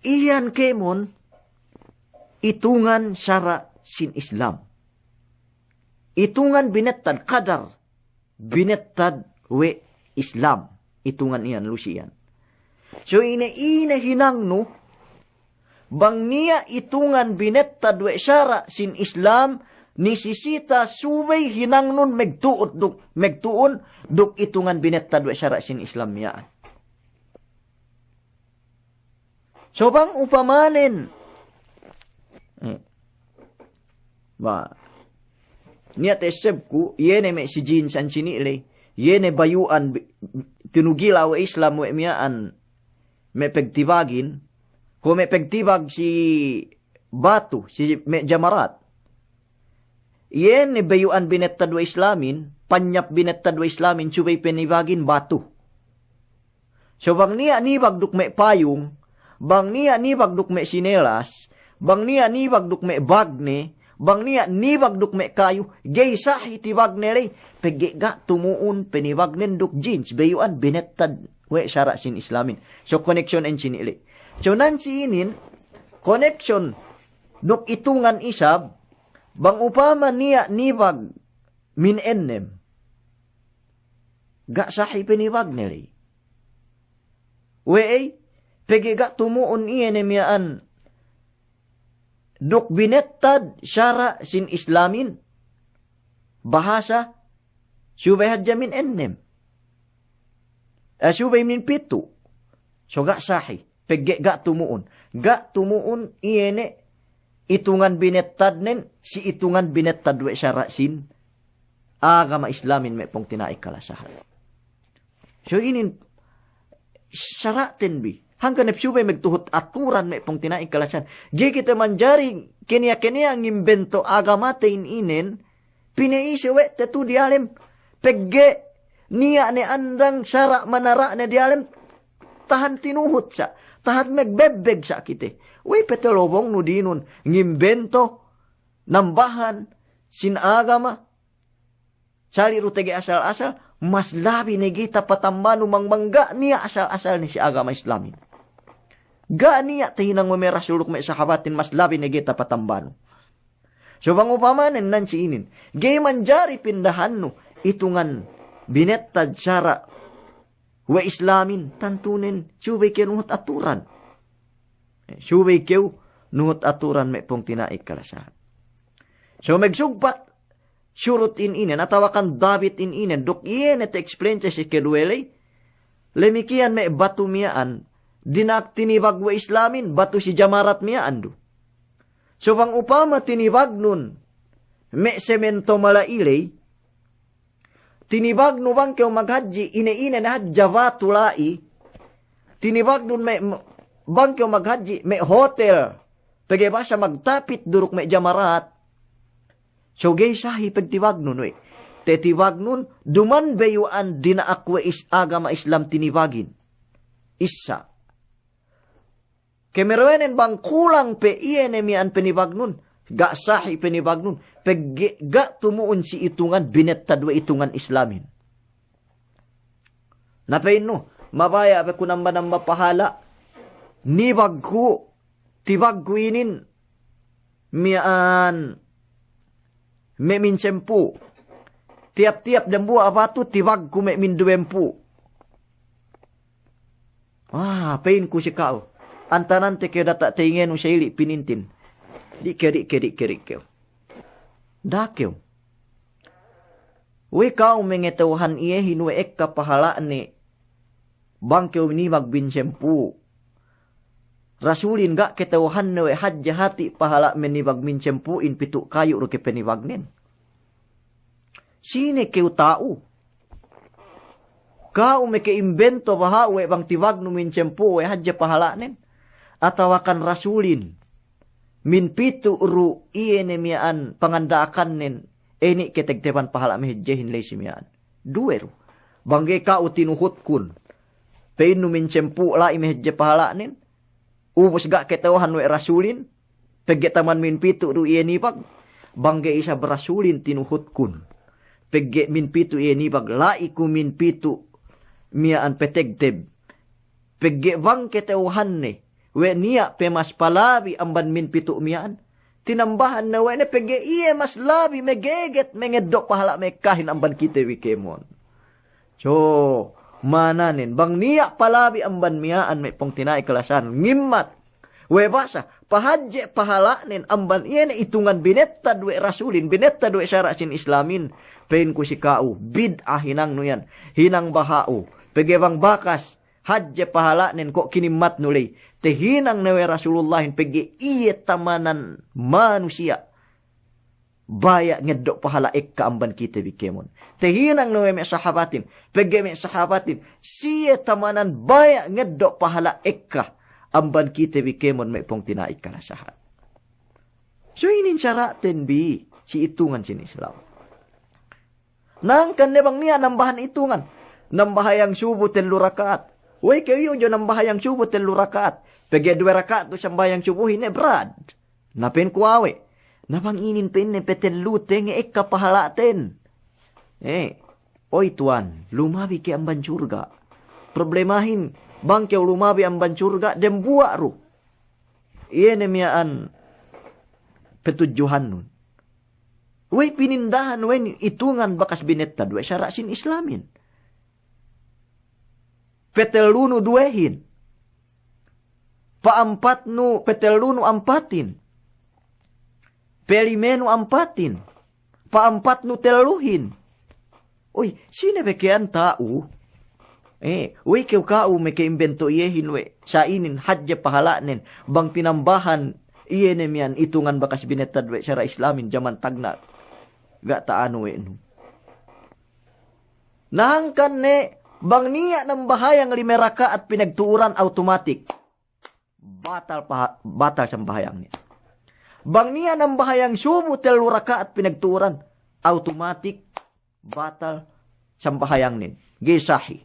Iyan kēmon itungan sara' sin Islam. Itungan binettad, kadar binettad we' Islam. Itungan iyan, lusi iyan. So ine-ine hinangnu, bang niya' itungan binettad we' sara' sin Islam, nisisita subey hinangnun megtu'ut duk, megtu'un duk itungan binettad we' sara' sin Islam miya'an. So bang upamanen, eh, ba, niya' ta'essebku, iye ne me' si Jins ensini' ley, iye ne bayu'an bi-, tinugila' we' Islam we' miya'an me' pegtibagin, kuwe' me' pegtibag si batu, si me' jamarat. Iye ne bayu'an binettad we' Islamin, panyap binettad we' Islamin, subey penibagin batu. So bang niya' nibag duk me' payung, bang niya' nibag duk me' sinelas, bang niya' nibag duk me' bagne, bang niya' nibag duk me' kayu, ga'i sahi tibagne ley, pegge' ga' tumu'un penibagnen duk Jins, bayu'an binettad we' sara' sin Islamin. So connection ensini' ley. So nan si inin, connection duk itungan isab, bang upama niya' nibag min ennem, ga' sahi penibagne ley. We'ey, pegge' ga' tumu'un iye ne miya'an duk binettad sara' sin Islamin, bahasa, subey hadja min ennem. Eh, subey min pitu'. So ga' sahi. Pegge' ga' tumu'un. Ga' tumu'un iye ne itungan binettadnen, si itungan binettad we' sara' sin agama Islamin me' pungtina'i kalasahan. So inin sara'ten bi. Hangkan ne subey megtuhut aturan me' pungtina'i kalasahan. Ga'i kite manjari keniya-keniya ngimbento agamate in inen, pina'ise we' te tu diyalem, pegge' niya' ne andang sara' manara'ne diyalem, tahan tinuhut sa', tahan megbebbeg sa' kite. We'ey pe te lobongnu dinun ngimbento nambahan sin agama, sali' du tege asal-asal, mas labi ne ga'i tapatambanu bang, bang ga' niya' asal-asalne si agama Islamin. Ga' niya' tahinang we' me' rasul duk me' sahabatin, mas labi ne ga'i tapatambanu. So bang upamanen nan si inin, ga'i manjari pindahannu itungan binettad sara' we' Islamin, tantunen subey kew nuhut aturan. Eh, subey kew nuhut aturan me' pungtina'i kalasahan. So megsugpat surut in inen, atawakan dabit in inen, duk iye ne ta'explain te si keduwe ley, lemikiyan me' batu miya'an, dina'ak tinibag we' Islamin, batu si jamarat miya'an du. So bang upama tinibagnun me' semento mala'i ley, tinibagnu bang kew maghadji', ine-ine ne hadja batu la'i, tinibagnun me', bang kew maghadji', me' hotel, pegge' bahasa magtapit du duk me' jamarat. So ga'i sahi pegtibagnun we'. Tetibagnun duma'in bayu'an dina'ak we' is-, agama Islam tinibagin. Issa. Kemeruwenen bang kulang pe iye ne miya'an penibagnun, ga' sahi penibagnun, pegge' ga' tumu'un si itungan binettad we' itungan Islamin. Na pa'innu, mabaya' pe ku namba-namba pahala', nibagku, tibagku inin, miya'an me' minsampū'. Tiyap-tiyap dambuwa' batu tibagku me' minduwempū'. Ah, pa'inku si ka'u. Antanante kew data' teyingenu sa'ili' pinintin. Di' kew, di' kew, di' kew, di' kew. Da'a kew. We' ka'u mangata'uhan iyehin we' ekka pahala'ne bang kew nibag minsampū'. Rasulin ga' kata'uhanne we' hadja hati' pahala' manibag minsampū'in pitu' kayu' du ke penibagnen. Sine kew ta'u? Ka'u maka'imbento baha'u we' bang tibagnu minsampū' we' hadja pahala'nen? Atawakan Rasulin min pitu' du iye ne miya'an panganda'akannen, eni' kategteban pahala' mahadjehin la'i si miya'an? Duwe du. Bang ga'i ka'u tinuhutkun, pa'innu minsampū' la'i mahadje pahala'nen, ubus ga' kata'uhan we' Rasulin, pegge' taman min pitu' du iye nibag. Bang ga'i isab Rasulin tinuhutkun, pegge' min pitu' iye nibag, la'i ku min pitu' miya'an pategteb. Pegge' bang kata'uhanne, we' niya' pe mas palabi amban minpitu' miya'an, tinambahan ne we' ne pegge' iye mas labi megeget mengeddo' pahala' mekkahin amban kite bi kēmon. So, ma'ananen, bang niya' palabi amban miya'an me' pungtina'i kalasahan, ngimmat. We' basa, pahadje' pahala'nen amban iye ne itungan binettad we' Rasulin, binettad we' sara' sin Islamin, pa'inku si ka'u, bid'a hinangnu iyan, hinang baha'u, pegge' bang bakas, hadje pahala'nen ko' kinimmatnu ley. Tehinang ne we' Rasulullahin pegge' iye tamanan manusiya' baya' ngeddo' pahala' ekka amban kite bi kēmon. Tehinang ne we' me' sahabatin, pegge' me' sahabatin, siye tamanan baya' ngeddo' pahala' ekka amban kite bi kēmon me' pungtina'i kalasahan. So inin sara'ten bi si itungan sin Islam. Na hangkan ne bang niya' nambahan itungan. Nambahayang subu tellu raka'at. Wey, kew iyu' jo nambahayang subu tellu raka'at. Pegge' duwe raka'at du sambahayang subuhin ne brad. Na pa'inku awe'. Na bang inin pa'inne petellute nge' ekka pahala'ten. Eh, oy tuwan, lumabi ke amban surga'. Problemahin, bang kew lumabi amban surga', dembuwa' du. Iye ne miya'an petudjuhannun. Wey pinindahan we' itungan bakas binettad we' sara' sin Islamin. Petellunu duwehin. Pa'ampatnu, petellunu ampatin. Pelimenu ampatin. Pa'ampatnu telluhin. Uy, sine be ke'an ta'u? Eh, wey kew ka'u me' ke imbento iyehin we', sa inin hadje pahala'nen, bang tinambahan iye ne miya'an itungan bakas binettad we' sara' Islamin jaman tagna'. Ga' ta'anu we' nu. Na hangkan ne, bang niya' nambahayang lime raka'at pinagtu'uran, automatic batal paha-, batal sambahayangnen. Bang niya' nambahayang subu tellu raka'at pinagtu'uran, automatic batal sambahayangnen, ga'i sahi.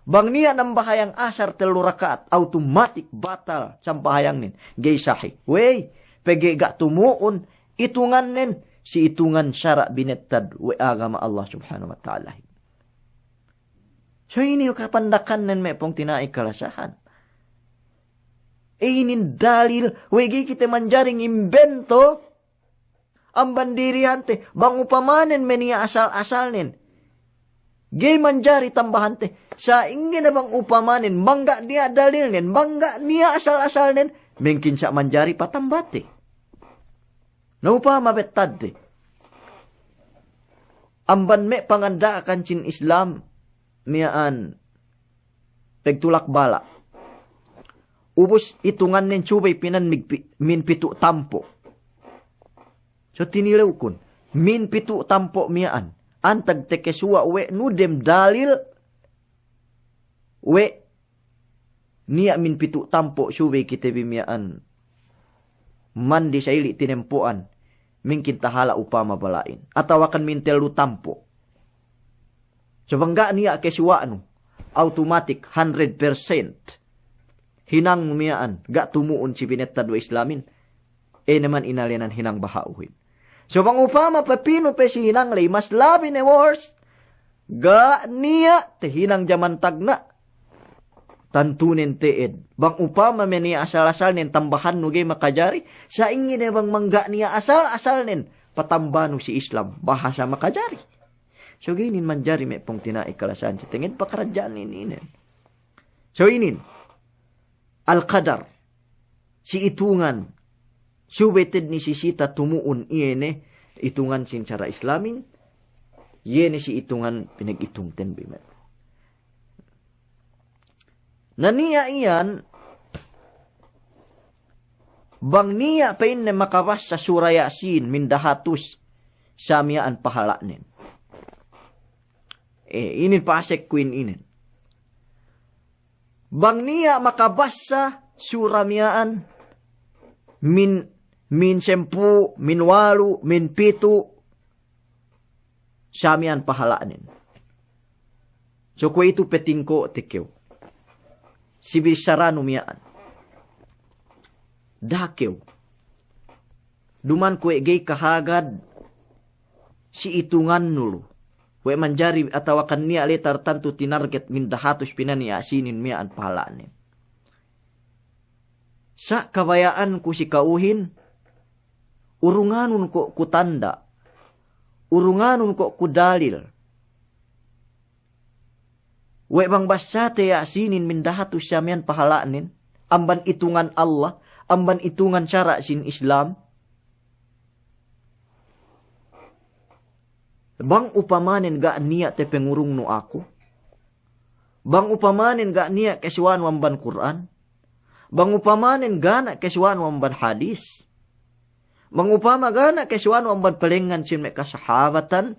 Bang niya' nambahayang asar tellu raka'at, automatic batal sambahayangnen, ga'i sahi. Wey, pegge' ga' tumu'un itungannen si itungan sara' binettad we' agama Allah Subhanahu wa Ta'alahin. So inin kapandakannen me' pungtina'i kalasahan. Inin dalil, we' ga'i kite manjari ngimbento amban dirihante, bang upamanen me' niya' asal-asalnen. Ga'i manjari tambahante. Sa'ingge ne bang upamanen, bang ga' niya' dalilnen, bang ga' niya' asal-asalnen, mengkin sa' manjari patambate. Na upama bettadte amban me' panganda'akan sin Islam miya'an pegtulak bala'. Ubus itungannen subey pinan migpi-, minpitu' tampo'. So tinilewkun, minpitu' tampo' miya'an. Antag tekesuwa' we' nu dem dalil we' niya' minpitu' tampo' subey kite bi miya'an mandi sa ili' tinempo'an, mingkin tahala' upama bala'in. Atawakan mintellu tampo'. So bang ga' niya' kesuwa'nu, automatic, hundred percent hinangnu miya'an, ga' tumu'un si binettad we' Islamin. Ine man inalenan hinang baha'uhin. So bang upama pepinu pe si hinang ley, mas labi ne worse, ga' niya' tehinang jaman tagna'. Tantunen te'ed. Bang upama me' niya' asal-asalnen tambahannu ga'i makajari, sa'ingge ne bang mangga' niya' asal-asalnen patambanu si Islam, bahasa makajari. So ga'i inin manjari me' pungtina'i kalasahan si tenged pakaradja'an inin. So inin. Al-qadar, si itungan, subey te'ed ne sisita tumu'un iye ne itungan sin sara' Islamin, iye ne si itungan pinagitungten bi me'. Na niya' iyan, bang niya' pa'inne makabassa sura Yasin mindahatus, sa miya'an pahala'nen. Eh, inin pa'asekku inin. Bang niya' makabassa sura miya'an min, min sempū', min walu', min pitu', sa miya'an pahala'nen. So kuwe'itu petingko'te kew si bissaranu miya'an. Da'a kew. Duman kuwe' ga'i kahagad si itungannu lu. Kuwe' manjari atawakan niya' letar tantu tinarget mindahatus pinani Yasinin miya'an pahala'nen. Sa' kabaya'anku si ka'uhin, urunganun ko' ku tanda', urunganun ko' ku dalil. We' bang bassate Yasinin mindahatus samiyan pahala'nen, amban itungan Allah, amban itungan sara' sin Islam. Bang upamanen ga' niya' tapangurungnu aku, bang upamanen ga' niya' kasuwa'nu amban Kur'an, bang upamanen ga' niya' kasuwa'nu amban hadis, bang upama ga' niya' kasuwa'nu amban palengngan sin me' kasahabatan.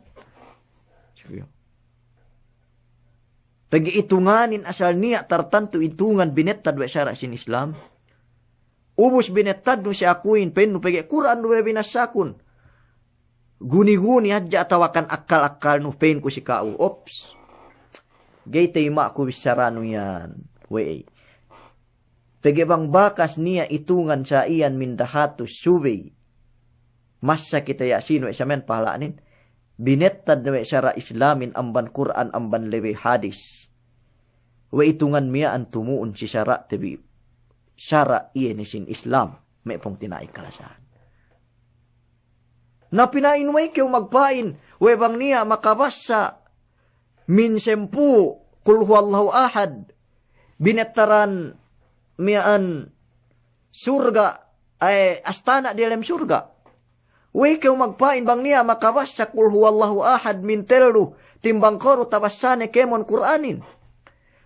Pegge' itunganin asal niya' tartantu itungan binettad we' sara' sin Islam. Ubus binettadnu si akuhin, pa'innu pegge' Kur'an du we' binassakun. Guni-guni hadja atawakan akkal-akkalnu, pa'inku si ka'u. Ops. Ga'i tayima'ku bissaranu iyan. We'ey. Pegge' bang bakas niya' itungan sa iyan mindahatus subey massa kite Yasin we' samiyan pahala'nen, binettad we' sara' Islamin amban Kur'an amban lebe hadis. We' itungan miya'an tumu'un si sara'te bi, sara' iye ne sin Islam, me' pungtina'i kalasahan. Na pina'in we' kew magpa'in, we' bang niya' makabassa min sampū' Qul huwallahu ahad, binettaran miya'an surga', ay, astana' diyalem surga'. We' kew magpa'in bang niya' makabassa Qul huwallahu ahad min tellu, timbang kuru tabassane kēmon Kur'anin.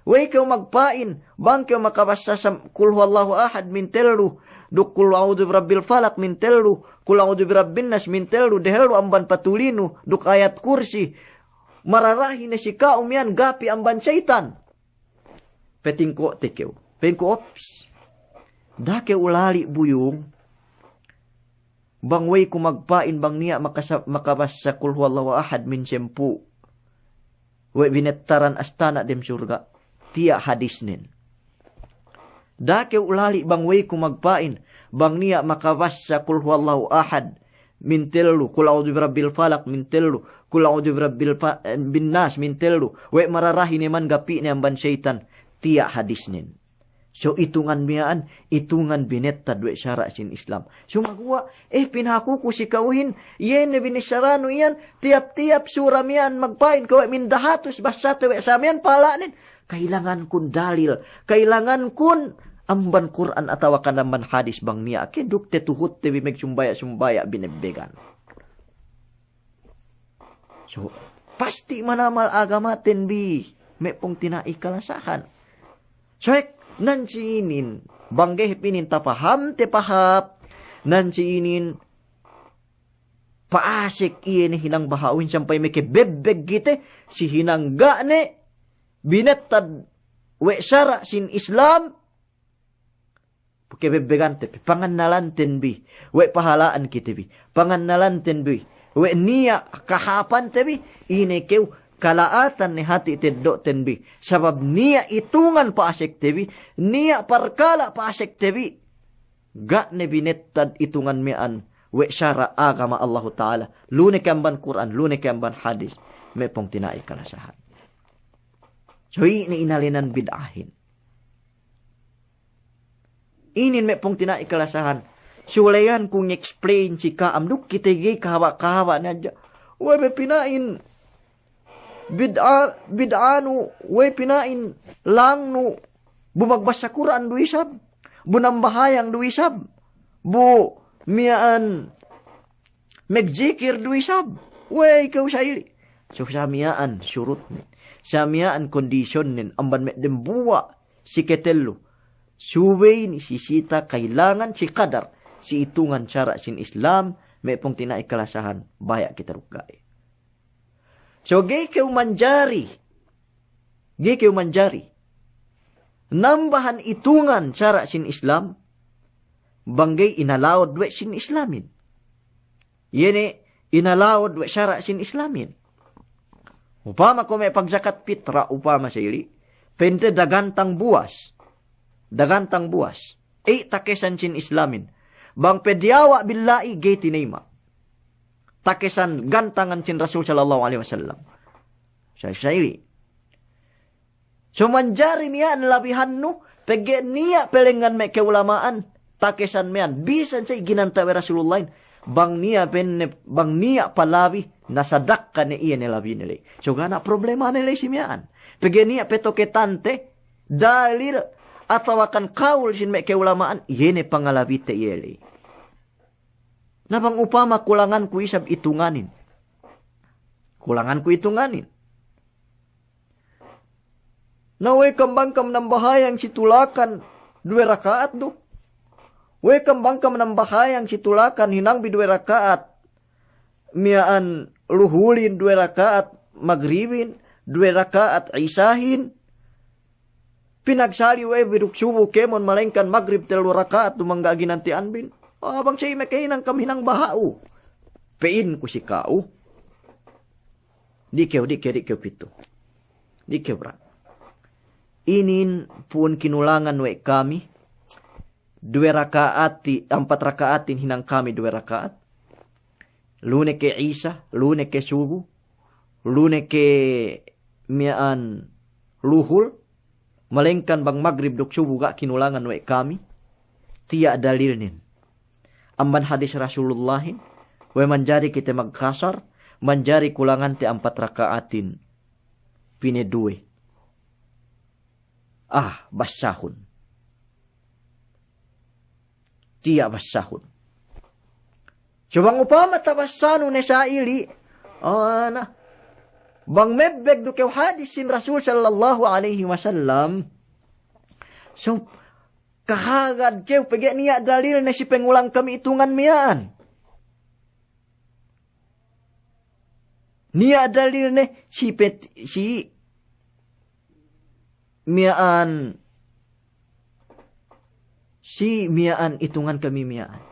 We' kew magpa'in, bang kew makabassa sam-, Qul huwallahu ahad min tellu, duk Qul a'udzu birabbil falaq min tellu, Qul a'udzu birabbin nas min tellu, dehellu amban patulinu, duk ayat kursi, mararahi ne si ka'u miya'an gapi amban seyitan. Petingko'te kew. Pa'inku, ops. Da'a kew ulali' buyung. Bang we'ey ku magpa'in bang niya' makasa-, makabassa Qul huwallahu ahad min sampū'. We' binettaran astana' dem surga'. Tiya' hadisnen. Da'a kew ulali' bang we'ey ku magpa'in bang niya' makabassa Qul huwallahu ahad min tellu, Qul a'udzu birabbil falaq min tellu, Qul a'udzu birabbil fa-, bin nas min tellu, we' mararahi ne man gapi'ne amban seyitan, tiya' hadisnen. So itungan miya'an, itungan binettad we' sara' sin Islam. Sumaguwa', eh, pinahakuku si ka'uhin, iye ne binissaranu iyan, tiyap-tiyap sura miya'an magpa'in kew we' mindahatus bassate we' samiyan pahala'nen, ka'ilangankun dalil, ka'ilangankun amban Kur'an atawakan amban hadis bang niya' ke duk tetuhutte bi magsumbaya'-sumbaya' binebbegan. So, pasti' manamal agamaten bi, me' pungtina'i kalasahan. So, ek, nan si inin, bang ga'i hep inin tapahamte pahāp, nan si inin pa'asek iye ne hinang baha'uhin sampay makabebbeg kite, si hinang ga' ne binettad we' sara' sin Islam, kabebbegante bi, pangannalanten bi, we' pahala'an kite bi, pangannalanten bi, we' niya' kahāpante bi, ine kew kala'atan ne hati' teddo'ten bi, sabab niya' itungan pa'asekte bi, niya' parkala' pa'asekte bi, ga' ne binettad itungan miya'an we' sara' agama Allahu Ta'ala, lu ne ke amban Kur'an, lu ne ke amban hadis, me' pungtina'i kalasahan. So ine inalenan bid'ahin. Inin me' pungtina'i kalasahan. Suleyan ku nge-explain si ka'am duk kite ga'i kahaba'-kahaba' ne hadja. We' be pina'in bid'a, bid'anu, we' pina'in langnu, bu magbassa Kur'an du isab, bu nambahayang du isab, bu miya'an magjikir du isab. We'ey kew sa ili'. So sa miya'an surutnen, sa miya'an kondisyonnen amban me' dembuwa' si ketellu. Subey ne si sita ka'ilangan si kadar si itungan sara' sin Islam, me' pungtina'i kalasahan, baya' kite duk ga'i. So ga'i kew manjari, ga'i kew manjari nambahan itungan sara' sin Islam bang ga'i inalawad we' sin Islamin. Iye ne inalawad we' sara' sin Islamin. Upama ko' me' pagjakat pitra, upama sa ili', pente dagantang buwas. Dagantang buwas. Ey, takesan sin Islamin. Bang pe diyawa' billa'i ga'i tinayma'. Takesan gantangan sin Rasul sallallahu alaihi wasallam. Sa, sa ili'. So manjari miya'an labihannu, pegge' niya' pelengngan me' ka'ulama'an. takesan miya'an, bisan sa' iginanta we' Rasulullahin, bang niya' penne, bang niya' palabi, na sadakka ne iye ne labine ley. So ga' niya' problemane ley si miya'an. Pegge' niya' petoketante, dalil, atawakan kawul sin me' ka'ulama'an, iye ne pangalabite iye ley. Na bang upama kulanganku isab itunganin. Kulanganku itunganin. Na we' kam bang kam nambahayang si tulakan duwe raka'at du. We' kam bang kam nambahayang si tulakan hinangbi duwe raka'at miya'an luhulin, duwe raka'at magribin, duwe raka'at isahin. Pinagsali' we' bi duk subu kēmon malengkan magrib tellu raka'at duma'in ga' ginanti'anbin. Ah, bang sa'i makahinang kam hinang baha'u. Pe'inku si ka'u. Di' kew, di' kew, di' kew pitu. Di' kew bra. Inin pu'un kinulangan we' kami. Duwe raka'ati, ampat raka'atin hinang kami duwe raka'at. Lu ne ke isa, lu ne ke subu, lu ne ke miya'an luhul, malengkan bang magrib duk subu ga' kinulangan we' kami, tiya' dalilnen. Amban hadis Rasulullahin, we' manjari kite magkasar, manjari kulangante ampat raka'atin pine duwe. Ah, bassahun. Tiya' bassahun. So bang upama tabassanu ne sa'ili', ana, bang mebbeg du kew hadis sin Rasul sallallahu alaihi wasallam, so kahagad kew pegge' niya' dalilne si pengulang kami itungan miya'an. Niya' dalilne si pet-, si miya'an, si miya'an itungan kami miya'an.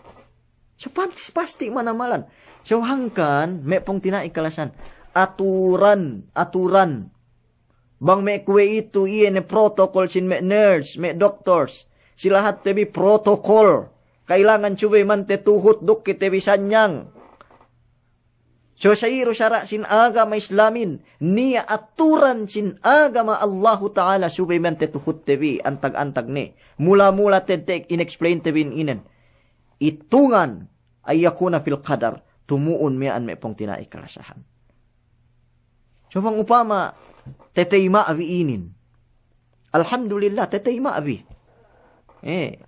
So pantes pasti' manamalan. So hangkan, me' pungtina'i kalasahan. Aturan, aturan. Bang me' kuwe'itu iye ne protocol sin me' nurse, me' doctors. Si lahatte bi protocol. Kailangan subey mante tuhut duk kite bi sanyang. So sa'i du sara' sin agama Islamin, niya' aturan sin agama Allahu Ta'ala subey mante tuhutte bi antag-antag ne. Mula-mula te, te in-explain te bi in inen. Itungan an yakuna fil qadar, tumu'un miya'an me' pungtina'i kalasahan. So bang upama teteyima'bi inin. Alhamdulillah, teteyima'bi. Eh.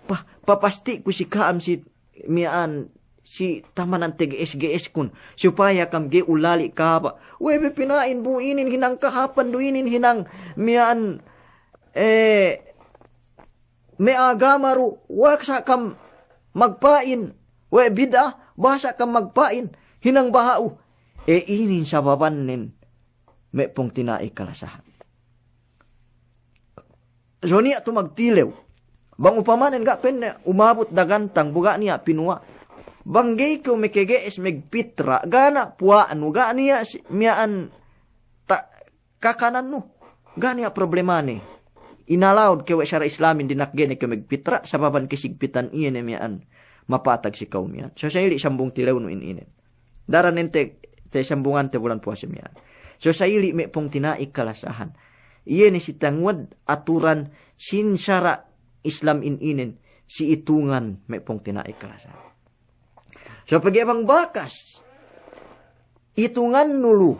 Pa, papasti'ku si ka'am si miya'an si tamanan tege'es-ge'eskun, supaya kam ga'i ulali' kahaba'. We' be pina'in bu inin hinang kahapan du inin hinang miya'an, eh, me' agama du, bahasa kam magpa'in, we' bid'a, bahasa kam magpa'in, hinang baha'u. E inin sababannen, me' pungtina'i kalasahan. So niya' tu magtilew. Bang upamanen ga' penne umabut dagantang, bu ga' niya' pinuwa'. Bang ga'i kew mekege'es megpitra', ga' niya' puwa'nu, ga' niya' si-, miya'an ta-, kakanannu. Ga' niya' problemane. Inalawud kew we' sara' Islamin dina'ak ga'i ne kew megpitra', sababan kesigpitan iye ne miya'an mapatag si kawum iyan. So sa'ili' sambung tilewnu in inen. Daran ente te sambungante bulan puwase miya'an. So sa'ili' me' pungtina'i kalasahan. Iye ne si tanguwad aturan sin sara' Islam in inen si itungan me' pungtina'i kalasahan. So pegge' bang bakas itungannu lu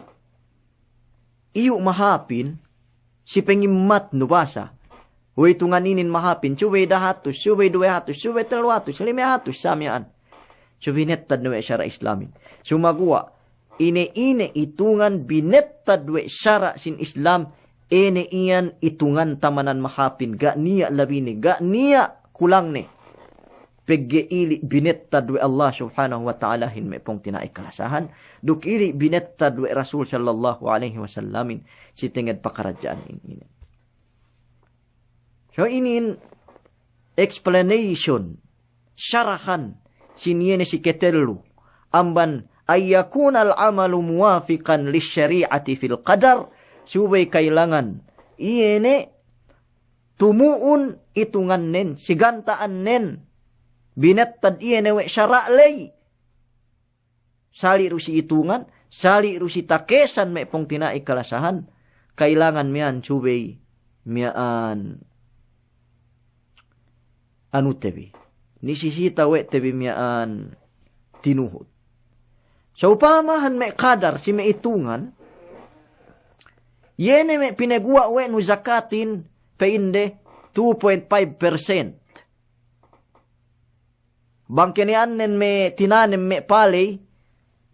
iyu' mahāpin, si pengimmatnu basa. We' itungan inin mahāpin, subey dahatus, subey duwe hatus, subey tellu hatus, lime hatus, sa miya'an. Subey binettad ne we' sara' Islamin. Sumaguwa', ine-ine itungan binettad we' sara' sin Islam, ine iyan itungan tamanan mahāpin, ga' niya' labine, ga' niya' kulangne. Pegge' ili' binettad we' Allah Subhanahu wa Ta'alahin me' pungtina'i kalasahan, duk ili' binettad we' Rasul sallallahu alaihi wasallamin si tenged pakaradja'an in inin. So inin explanation, sarahan, sin iye ne si ketellu, amban an yakunal amalu muwafiqan lish shari'ati fil qadar, subey kailangan iye ne tumu'un itungannen, si ganta'annen, binettad iye ne we' sara' ley. Sali' du si itungan, sali' du si takesan me' pungtina'i kalasahan, kailangan miya'an subey, miya'an anute bi. Nisisita we' te bi miya'an tinuhut. Sa'upamahan me' kadar si me' itungan, iye ne me' pineguwa' we' nu zakatin pa'inde two point five percent. Bang keniya'annen me' tinanem me' paley,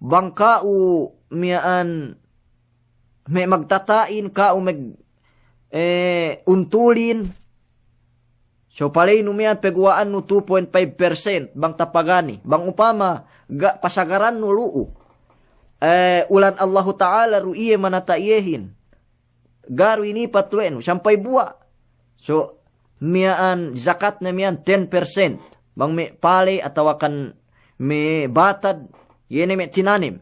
bang ka'u miya'an me' magtata'in, ka'u me', eh, untulin. So paleynu miya'an peguwa'annu two point five percent, bang tapagani. Bang upama ga' pasagarannu lu'u, eh, ulan Allahu Ta'ala du iye manata' iyehin. Ga' du inipat we' nu, sampay buwa'. So, miya'an zakatne miya'an ten percent. Bang me' paley atawakan me' batad, iye ne me' tinanem.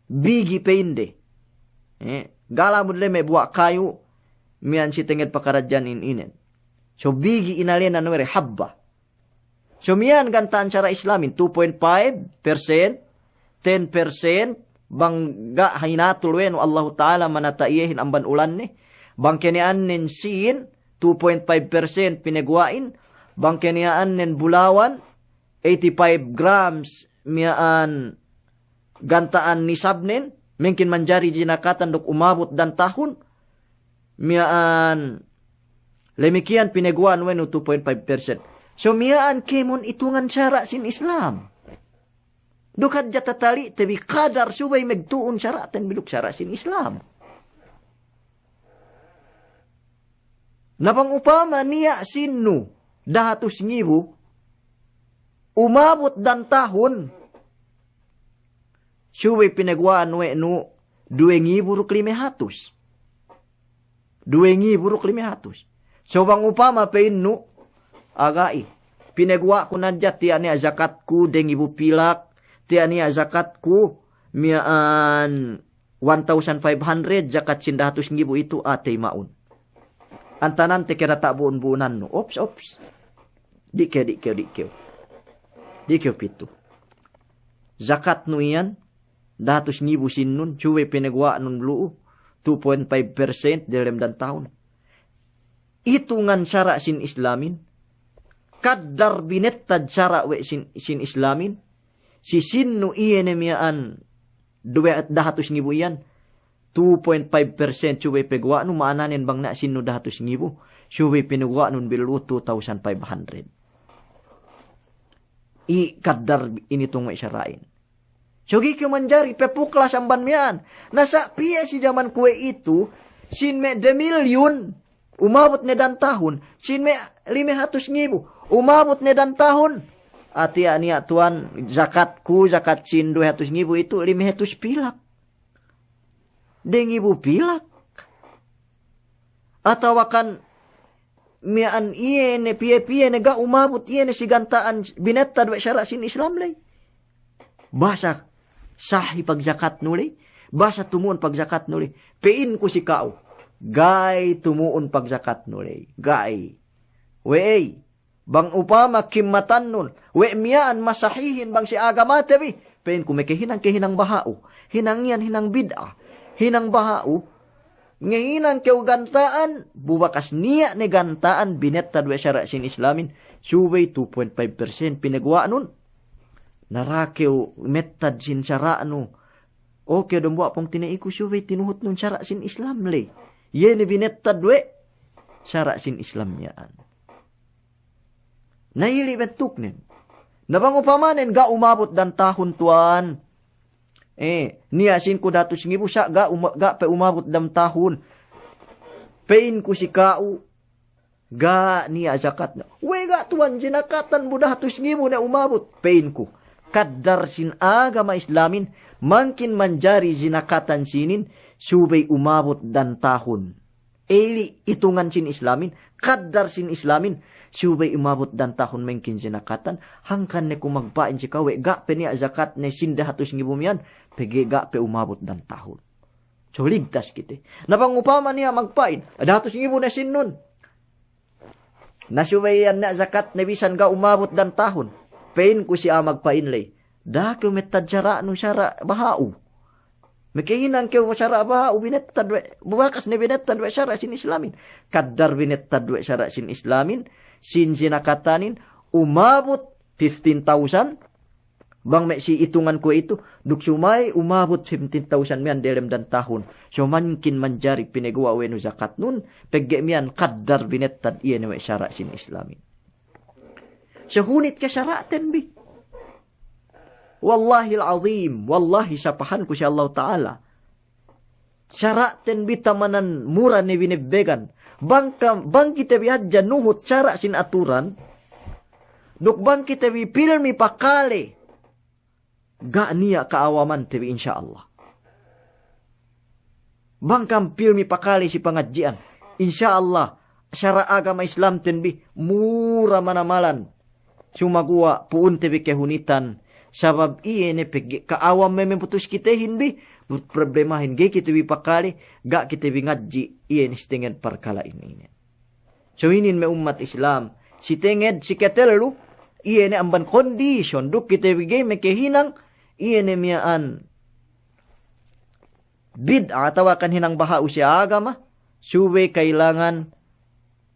Bigi' pa'inde. Eh, ga' lamud le me' buwa' kayu, miya'an si tenged pakaradja'an in inen. So, bigi' inalenan we' de habba. So miya'an ganta'an sara' Islamin, two point five percent, ten percent, bang ga' hinatul we' nu Allahu Ta'ala manata' iyehin amban ulanne, bang keniya'annen sin, two point five percent pineguwa'in, bang keniya'annen bulawan, eighty-five grams miya'an ganta'an nisabnen, mengkin manjari jinakatan duk umabut dan tahun, miya'an lemikiyan pineguwa'an we' nu two point five percent. So miya'an kēmon itungan sara' sin Islam. Duk hadja tatali' te bi kadar subey megtu'un sara'ten bi duk sara' sin Islam. Na bang upama niya' sinnu dahatus ngibu, umabut dan tahun, subey pineguwa'an we' nu duwe ngibu duk lime hatus. Duwe ngibu duk lime hatus. So bang upama pa'innu, aga'i, pineguwa'ku na hadja tiya' niya' zakatku de ngibu pilak, tiya' niya' zakatku miya'an one thousand five hundred, zakat sin dahatus ngibu itu, a, tayima'un. Antanante ke data' bu'un-bu'unannu. Ops, ops. Di' kew, di' kew, di' kew. Di' kew pitu. Zakatnu iyan, dahatus ngibu sinnun, subey pineguwa'nun lu'u, two point five percent delem dan tahun. Itungan sara' sin Islamin, kaddar binettad sara' we' sin, sin Islamin, si sinnu iye ne miya'an duwe, dahatus ngibu iyan, two point five percent subey peguwa'nu, ma'ananen bang niya' sinnu dahatus ngibu, subey pineguwa'nun bi lu'u two thousand five hundred. I kaddar initung we' sara'in. So ga'i kew manjari pepuklas amban miya'an. Na sa' piye si jaman kuwe'itu, sin me' de milyun, umabut ne dan tahun, sin me' lime hatus ngibu, umabut ne dan tahun. A, tiya' niya' tuwan, zakatku, zakat sin duwe hatus ngibu itu, lime hatus pilak. De ngibu pilak. Atawakan miya'an iye ne piye-piye ne ga' umabut iye ne si ganta'an binettad we' sara' sin Islam ley. Basa sahi pagzakatnu ley, basa tumu'un pagzakatnu ley. Pa'inku si ka'u, ga'i tumu'un pagzakatnu ley. Ga'i. We'ey, bang upama kimmatannun we' miya'an masahihin bang si agamate bi, pa'inku meke hinang ke hinang baha'u, hinang iyan hinang bid'a, hinang baha'u, ngehinang kew ganta'an, bu bakas niya' ne ganta'an binettad we' sara' sin Islamin, subey two point five percent pineguwa'nun, na da'a kew mettad sin sara'nu. Oke, dambuwa' pungtina'iku, subey tinuhutnun sara' sin Islam ley. Iye ne binettad we' sara' sin Islam miya'an. Na ili' bentuknen. Na bang upamanen ga' umabut dan tahun tuwan. Eh, niya' sinku dahatus ngibu sa' ga' uma-, ga' pe umabut dan tahun. Pa'inku si ka'u, ga' niya' zakatne. We' ga' tuwan jinakatan bu dahatus ngibu ne umabut. Pa'inku. Kaddar sin agama Islamin, mangkin manjari jinakatan sinin, subey umabut dan tahun. Ili' itungan sin Islamin, kaddar sin Islamin, subey umabut dan tahun mangkin jinakatan, hangkan ne ku magpa'in si ka'u we' ga' pe niya' zakatne sin dahatus ngibu miya'an, pegge' ga' pe umabut dan tahun. So ligtas kite. Na bang upama niya' magpa'in, dahatus ngibu ne sinnun. Na subey iyan niya' zakatne bisan ga' umabut dan tahun. Pa'inku si a'a magpa'in ley. Da'a kew mettad sara'nu sara' baha'u. Meke hinang kew sara' baha'u binettad we', bu bakas ne binettad we' sara' sin Islamin. Kaddar binettad we' sara' sin Islamin, sin sinakatanin, umabut fifteen thousand, bang me' si itungan kuwe'itu, duk suma'i umabut fifteen thousand miya'an delem dan tahun. So mangkin manjari pineguwa' we' nu zakatnun, pegge' miya'an kaddar binettad iye ne we' sara' sin Islamin. So hunit ke sara'ten bi. Wallahil azim, wallahi sapahanku si Allahu Ta'ala. Sara'ten bi tamanan mura ne binebbegan. Bang kam, bang kite bi hadja nuhut sara' sin aturan, duk bang kite bi pilmi pakale, ga' niya' ka'awamante bi, insya Allah. Bang kam pilmi pakale si pangadji'an, insya Allah, sara' agama Islamten bi mura manamalan. Sumaguwa' pu'unte bi kehunitan, sabab iye ne pegge' ka'awam me' memutus kitehin bi, problemahin ga'i kite bi pakale, ga' kite bi ngadji', iye ne si tenged parkala' inin. So inin me' ummat Islam, si tenged, si ketellu, iye ne amban kondisyon, duk kite bi ga'i me' kehinang, iye ne miya'an bid'a atawa kan hinang baha'u si agama, subey kailangan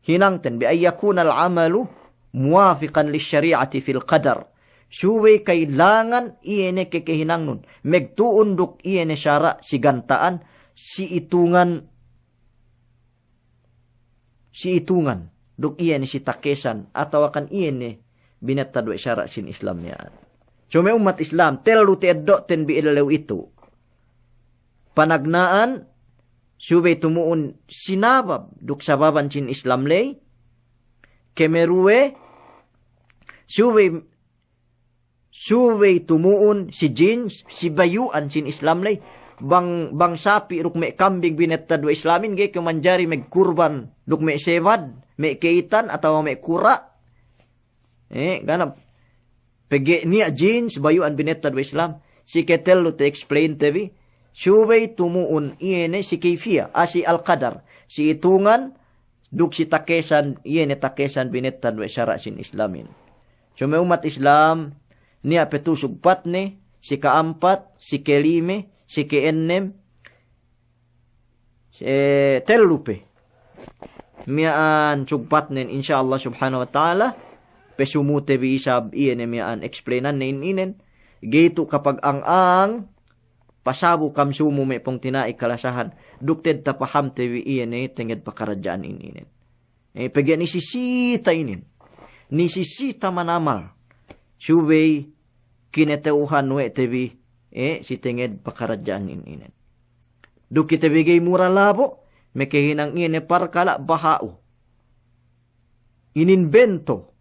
hinangten bi, an yakunal amalu muwafiqan lish-shari'ati fil qadar. Subey kailangan iye ne kekehinangnun, magtu'un duk iye ne sara' si ganta'an, si itungan, si itungan, duk iye ne si takesan, atawa kan iye ne binettad we' sara' sin Islam miya'an. So me' ummat Islam, tellu te'eddo'ten bi ellew itu. Panagna'an, subey tumu'un sinabab duk sababan sin Islam ley. Kemeruwe, subey, subey tumu'un si jins, si bayu'an sin Islam ley. Bang, bang sapi' duk me' kambing binettad we' Islamin, ga'i kew manjari magkurban duk me' sebad, me' ke'itan atawa me' kura'. Eh, ganap. Pegge' niya' jins bayu'an binettad we' Islam. Si ketellu te-explainte bi, subey tumu'un iye ne si kayfiya, a, si al-qadar, si itungan, duk si takesan, iye ne takesan binettad we' sara' sin Islamin. So me' ummat Islam, niya' pe tu sugpatne, si ka'ampat, si kelime, si ke'ennem, eh, tellu pe. Miya'an sugpatnen, insya Allah subhanahu wa ta'ala, pesumute bi isab iye ne miya'an explainanne in inen, ga'i tu kapag-ang-ang, pasabu kam sumu me' pungtina'i kalasahan, duk te'ed tapahamte bi iye ne tenged pakaradja'an in inen. Eh, pegge' nisisita inin. Nisisita manamal. Subey kineta'uhan we' te bi, eh, si tenged pakaradja'an in inen. Duk kite bi ga'i mura labo', mekehinang iye ne parkala' baha'u. Inin bento,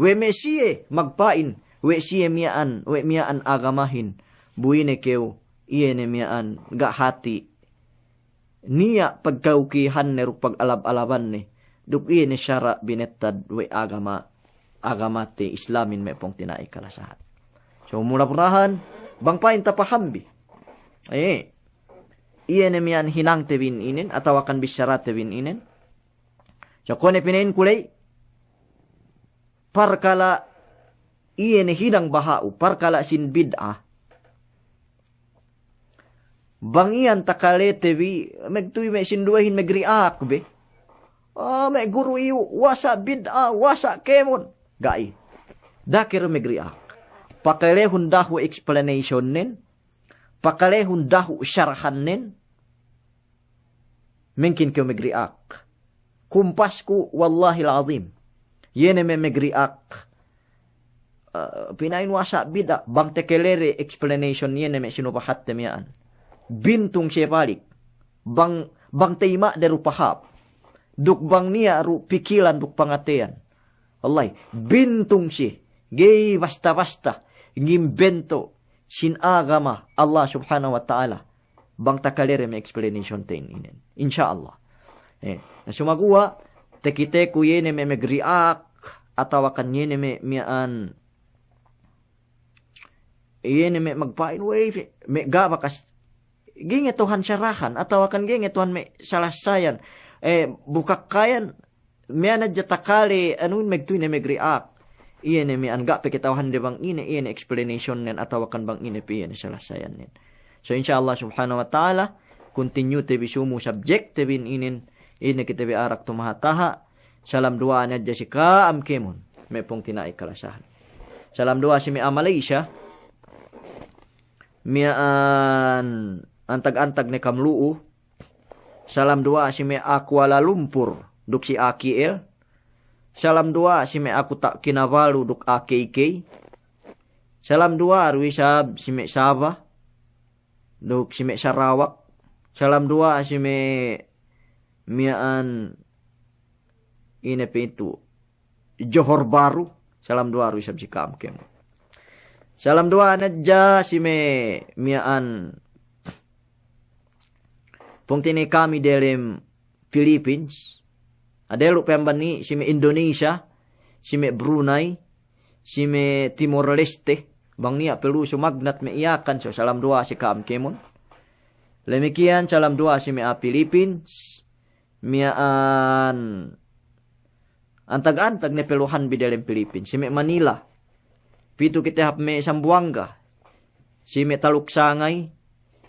we' me' siye magpa'in, we' siye miya'an, we' miya'an agamahin, bu ine kew, iye ne miya'an ga' hati'. Niya' pagkawkihanne duk pag-alab-alabanne, duk iye ne sara' binettad we' agama, agamate Islamin me' pungtina'i kalasahan. So, mura-murahan, bang pa'in tapaham bi. Eh, iye ne miya'an hinangte bi in inen, atawa kan bissarate bi in inen. So, kuwe' ne pina'inku ley, parkala' iye ne hinang baha'u, parkala' sin bid'a. Bang iyan takalete bi, magtuy me' sinduwehin magri'ak be. Ah, me' guru iyu, wasa' bid'a, wasa' kēmon. Ga'i. Da'a kew magri'ak. Pakalehun dahu' explanationnen, pakalehun dahu' sharhannen, mengkin kew magri'ak. Kumpasku, wallahil azim, iye ne me' magri'ak, eh, pina'in wasa' bid'a, bang takalede explanation iye ne me' sinubahatte miya'an, bintung siye balik. Bang, bang tayima'de du pahāp, duk bang niya' du pikilan duk pangateyan. Wallahi, bintung siye, ga'i basta-basta ngimbento sin agama Allah Subhanahu wa Ta'ala, bang takalede me' explanationte in inen. Insya Allah. Eh, na sumaguwa', takiteku iye ne me' magri'ak, atawa kan iye ne me' miya'an, iye ne me' magpa'in, wey, me' ga' bakas ga'i ngetuhan sharhan, atawa kan ga'i ngetuhan me' salassayan, eh, bukakkayan, miya'an hadja takale, anu, magtuy ne magri'ak. Iye ne miya'an ga' pe kata'uhande bang ine, iye ne explanationnen, atawa kan bang ine pe iye ne salassayannen. So, insya Allah Subhanahu wa Ta'ala, continue te bi sumu subjectte bi in inen, ine kite bi arak tumahataha', Salam duwa'a ne hadja si ka'am kēmon, me' pungtina'i kalasahan. Salam duwa'a si me' a'a Malaysia, miya'an antag-antag ne kam lu'u. Salam duwa'a si me' a'a Kuala Lumpur duk si a'a K L. Salam duwa'a si me' a'a Kota Kinabalu duk a'a K K. Salam duwa'a du isab si me' Sabah duk si me' Sarawak. Salam duwa'a si me' miya'an ine pe itu, Johor Bahru. Salam duwa'a du isab si ka'am kēmon. Salam duwa'a ne hadja si me' miya'an pungtina'i kami diyalem Philippines. Adelu' pe amban i si me' Indonesia, si me' Brunei, si me' Timor Leste, bang niya' pe lu'u sumagnat me' Yakan, so salam duwa'a si ka'am kēmon. Damikkiyan salam duwa'a si me' a'a Philippines, miya'an antag-antag ne pe lu'uhanbi diyalem Philippines, si me' Manila, pitu kite hap me' Sambuwangga, si me' Taluk Sangay,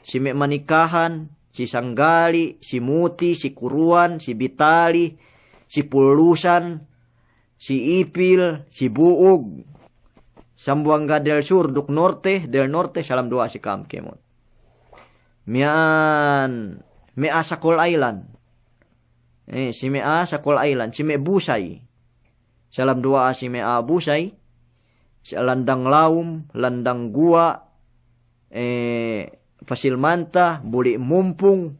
si me' Manikahan, si Sanggali', si Muti, si Kuruan, si Bitali, si Pulusan, si Ipil, si Buug, Sambuwangga del Sur duk Norte, del Norte, salam duwa'a si ka'am kēmon. Miya'an me' a'a Sakol Island. Eh, si me' a'a Sakol Island, si me' Busay. Salam duwa'a si me' a'a Busay, si Landang Lawum, Landang Guwa', eh, Fasil Manta, Buli' Mumpung,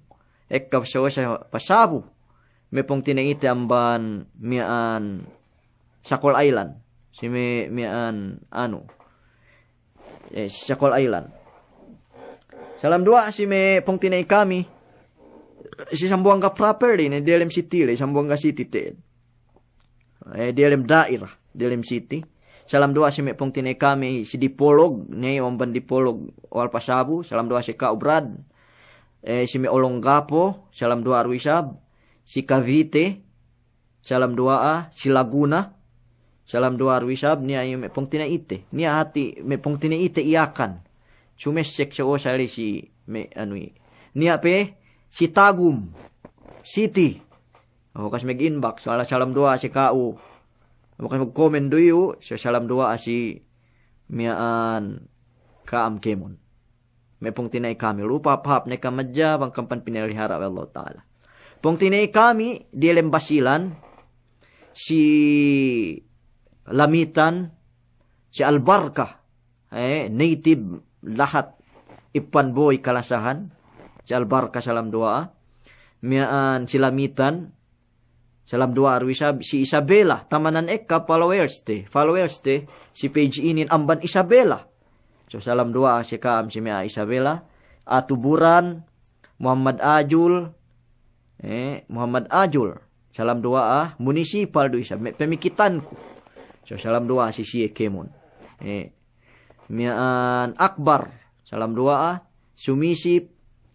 ekka so-, sa-, Pasabu. Me' pungtina'ite amban miya'an Sakol Island. Si me', miya'an anu, eh, si Sakol Island. Salam duwa'a si me' pungtina'i kami si Sambuwangga proper ley, ne diyalem city ley, Sambuwangga City te'ed. Eh, diyalem da'ira, diyalem city. Salam duwa'a si me' pungtina'i kami si Dipolog, ne amban Dipolog wal Pasabu. Salam duwa'a si ka'u Brad. Eh, si me' Olongapo, salam duwa'a du isab. Si Cavite, salam duwa'a, si Laguna, salam duwa'a du isab. Niya' iyu me' pungtina'ite. Niya' hati' me' pungtina'ite Yakan. Sumessek so osa ley si me' anu i. Niya' pe si Tagum City. O, bakas mag-inbox, sala-, salam duwa'a si ka'u. Bakas mag-comment du iyu, so salam duwa'a si miya'an ka'am kēmon. Me' pungtina'i kami, lu'u pahāp-hāp ne kam hadja bang kam pan pinalihara' we' Allahu Ta'ala. Pungtina'i kami diyalem Basilan, si Lamitan, si Albarka, eh, native lahat Ippan Boy kalasahan, si Albarka salam duwa'a. Miya'an si Lamitan, salam duwa'a du isab. Si Isabela, tamanan ekka followers te, followers te si page inin amban Isabela. So salam duwa'a si ka'am si me' a'a Isabela, a'a Tuburan, Muhammad Ajul, eh, Muhammad Ajul, salam duwa'a. Munisipal du isab, me' pamikitanku. So salam duwa'a si siye kēmon. Eh, miya'an Akbar, salam duwa'a. Sumisip,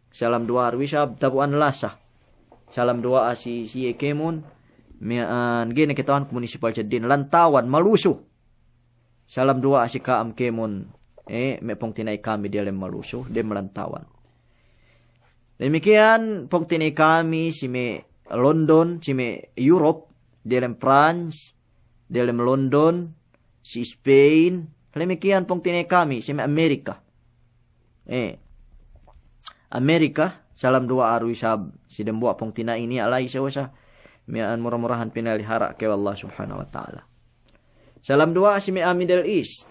salam duwa'a du isab. Tabu'an Lasa, salam duwa'a si siye kēmon. Miya'an ga'i ne kata'uhanku munisipal seddili, Lantawan, Maluso. Salam duwa'a si ka'am kēmon, eh, me' pungtina'i kami diyalem Maluso, dem Lantawan. Damikkiyan pungtina'i kami si me' London, si me' Europe, diyalem France, diyalem London, si Spain. Damikkiyan pungtina'i kami si me' Amerika. Eh, Amerika, salam duwa'a du isab. Si dembuwa' pungtina'i niya' la'i sa-, sa-, miya'an mura-murahan pinalihara' kew Allah Subhanahu wa Ta'ala. Salam duwa'a si me' a'a Middle East.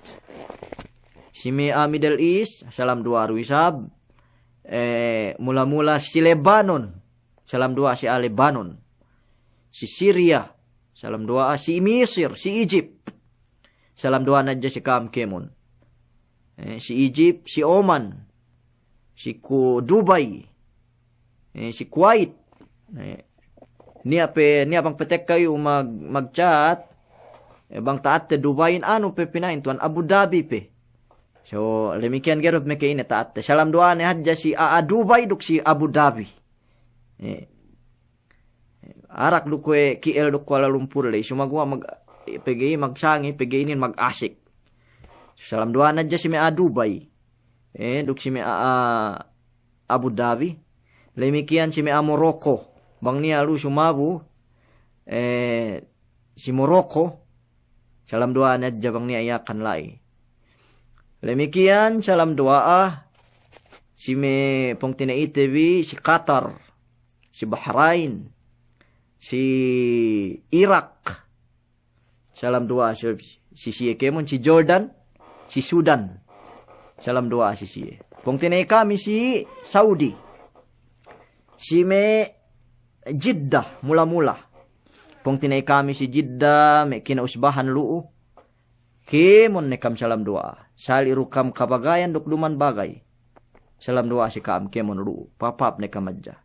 Si me' a'a Middle East, salam duwa'a du isab. Eh, mula-mula si Lebanon, salam duwa'a si a'a Lebanon. Si Syria, salam duwa'a. Si Misir, si Egypt, salam duwa'a ne hadja si ka'am kēmon. Eh, si Egypt, si Oman, si Ku-, Dubai, eh, si Kuwait. Eh, niya' pe, niya' bang patekka iyu mag-, mag-chat, eh, bang ta'atte Dubai in anu pe pina'in tuwan, Abu Dhabi pe. So, damikkiyan ga'i du maka'ine ta'atte. Salam duwa'a ne hadja si a'a Dubai duk si Abu Dhabi. Eh, arak du kuwe' K L duk Kuala Lumpur ley, sumaguwa' mag-, pegge' i magsangi, pegge' inin mag-asik. Salam duwa'a ne hadja si me' a'a Dubai, eh, duk si me' a'a, a'a Abu Dhabi. Damikkiyan si me' a'a Morocco, bang niya' lu'u sumabu, eh, si Morocco, salam duwa'a ne hadja bang niya' Yakan la'i. Damikkiyan salam duwa'a si me' pungtina'ite bi si Qatar, si Bahrain, si Iraq. Salam duwa'a si, si siye kēmon, si Jordan, si Sudan. Salam duwa'a si siye. Pungtina'i kami si Saudi. Si me' Jeddah mula-mula. Pungtina'i kami si Jeddah, me' kina'usbahan lu'u. Kēmon ne kam salam duwa'a. Sali' du kam kabagayan duk duma'in bagay. Salam duwa'a si ka'am kēmon lu'u. Papap ne kam hadja.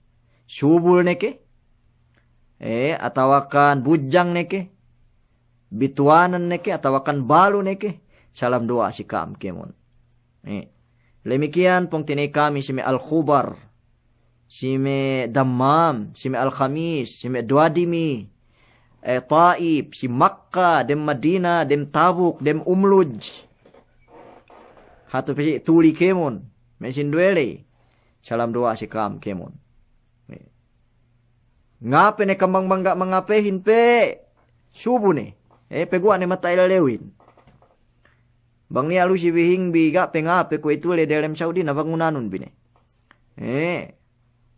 Subul ne ke. Eh, atawakan budjang ne ke. Bituwanan ne ke, atawakan balu ne ke. Salam duwa'a si ka'am kēmon. Eh. Damikkiyan pungtina'i kami si me' Al-Khubar, si me' Dammam, si me' Al-Khamis, si me' Duwadimi, eh, Taif, si Makka, dem Madina, dem Tabuk, dem Umluj. Hatu pe si tuli kēmon, me' sinduwe ley. Salam duwa'a si ka'am kēmon. Eh. Ngape ne kam bang bang ga' mangapehin pe subu ne. Eh, paguwa' ne mata ilalewin. Bang niya' lu si bihing bi ga' pe ngape kuwe'itu le delem Saudi na bangunanun bi ne. Eh,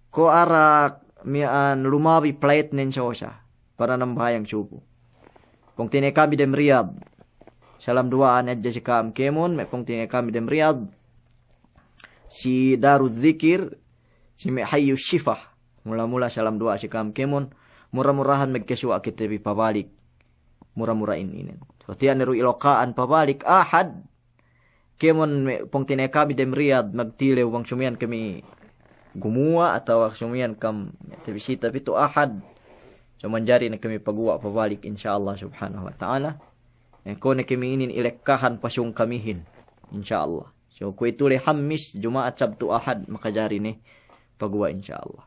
ko' arak miya'an lumabi plate nen sosa para nambahayang subu. Pungtina'i kami dem Riyadh. Salam duwa'a ne hadja si ka'am kēmon, me' pungtina'i kami dem Riyadh. Si Darul Zikir, si me' Hayyu Shifah. Mula-mula salam duwa'a si ka'am kēmon, mura-murahan magkasuwa' kite bi pabalik. Mura-murahan inin. So tiya' ne du iloka'an pabalik Ahad. Kēmon me' pungtina'i kami dem Riyadh magtilew bang sumiyan kami gumuwa' atawa sumiyan kam tabisita pitu Ahad. So manjari ne kami paguwa' pabalik insya Allah subhanahu wa ta'ala. Eh, ko' ne kami inin ilekkahan pasung kamihin. Insya Allah. So, kuwe'itu le Hammis, Juma'at, Sabtu, Ahad, makajari ne paguwa' insya Allah.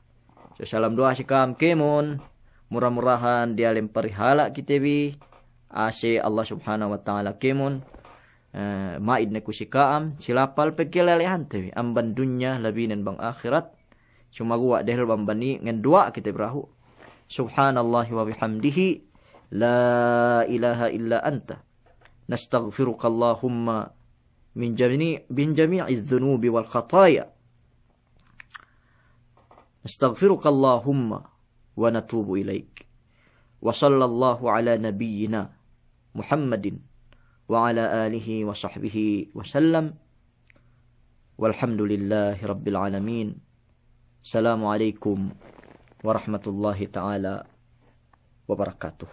So, salam duwa'a si ka'am kēmon, mura-murahan diyalem parihala' kite bi, ase' Allah subhanahu wa ta'ala kēmon, eh, ma'id ne ku si ka'am, si lapal pagkelalehan te bi, amban dunya labinen bang ahirat, sumaguwa' dehel bang bani ngenduwa'a kite bi dahu'. Subhanallahi wa bihamdihi, la ilaha illa anta. Nastaghfiruka Allahumma من جميع، من جميع الذنوب والخطايا. نستغفرك اللهم ونتوب إليك. وصلى الله على نبينا محمد وعلى آله وصحبه وسلم. والحمد لله رب العالمين. السلام عليكم ورحمة الله تعالى وبركاته.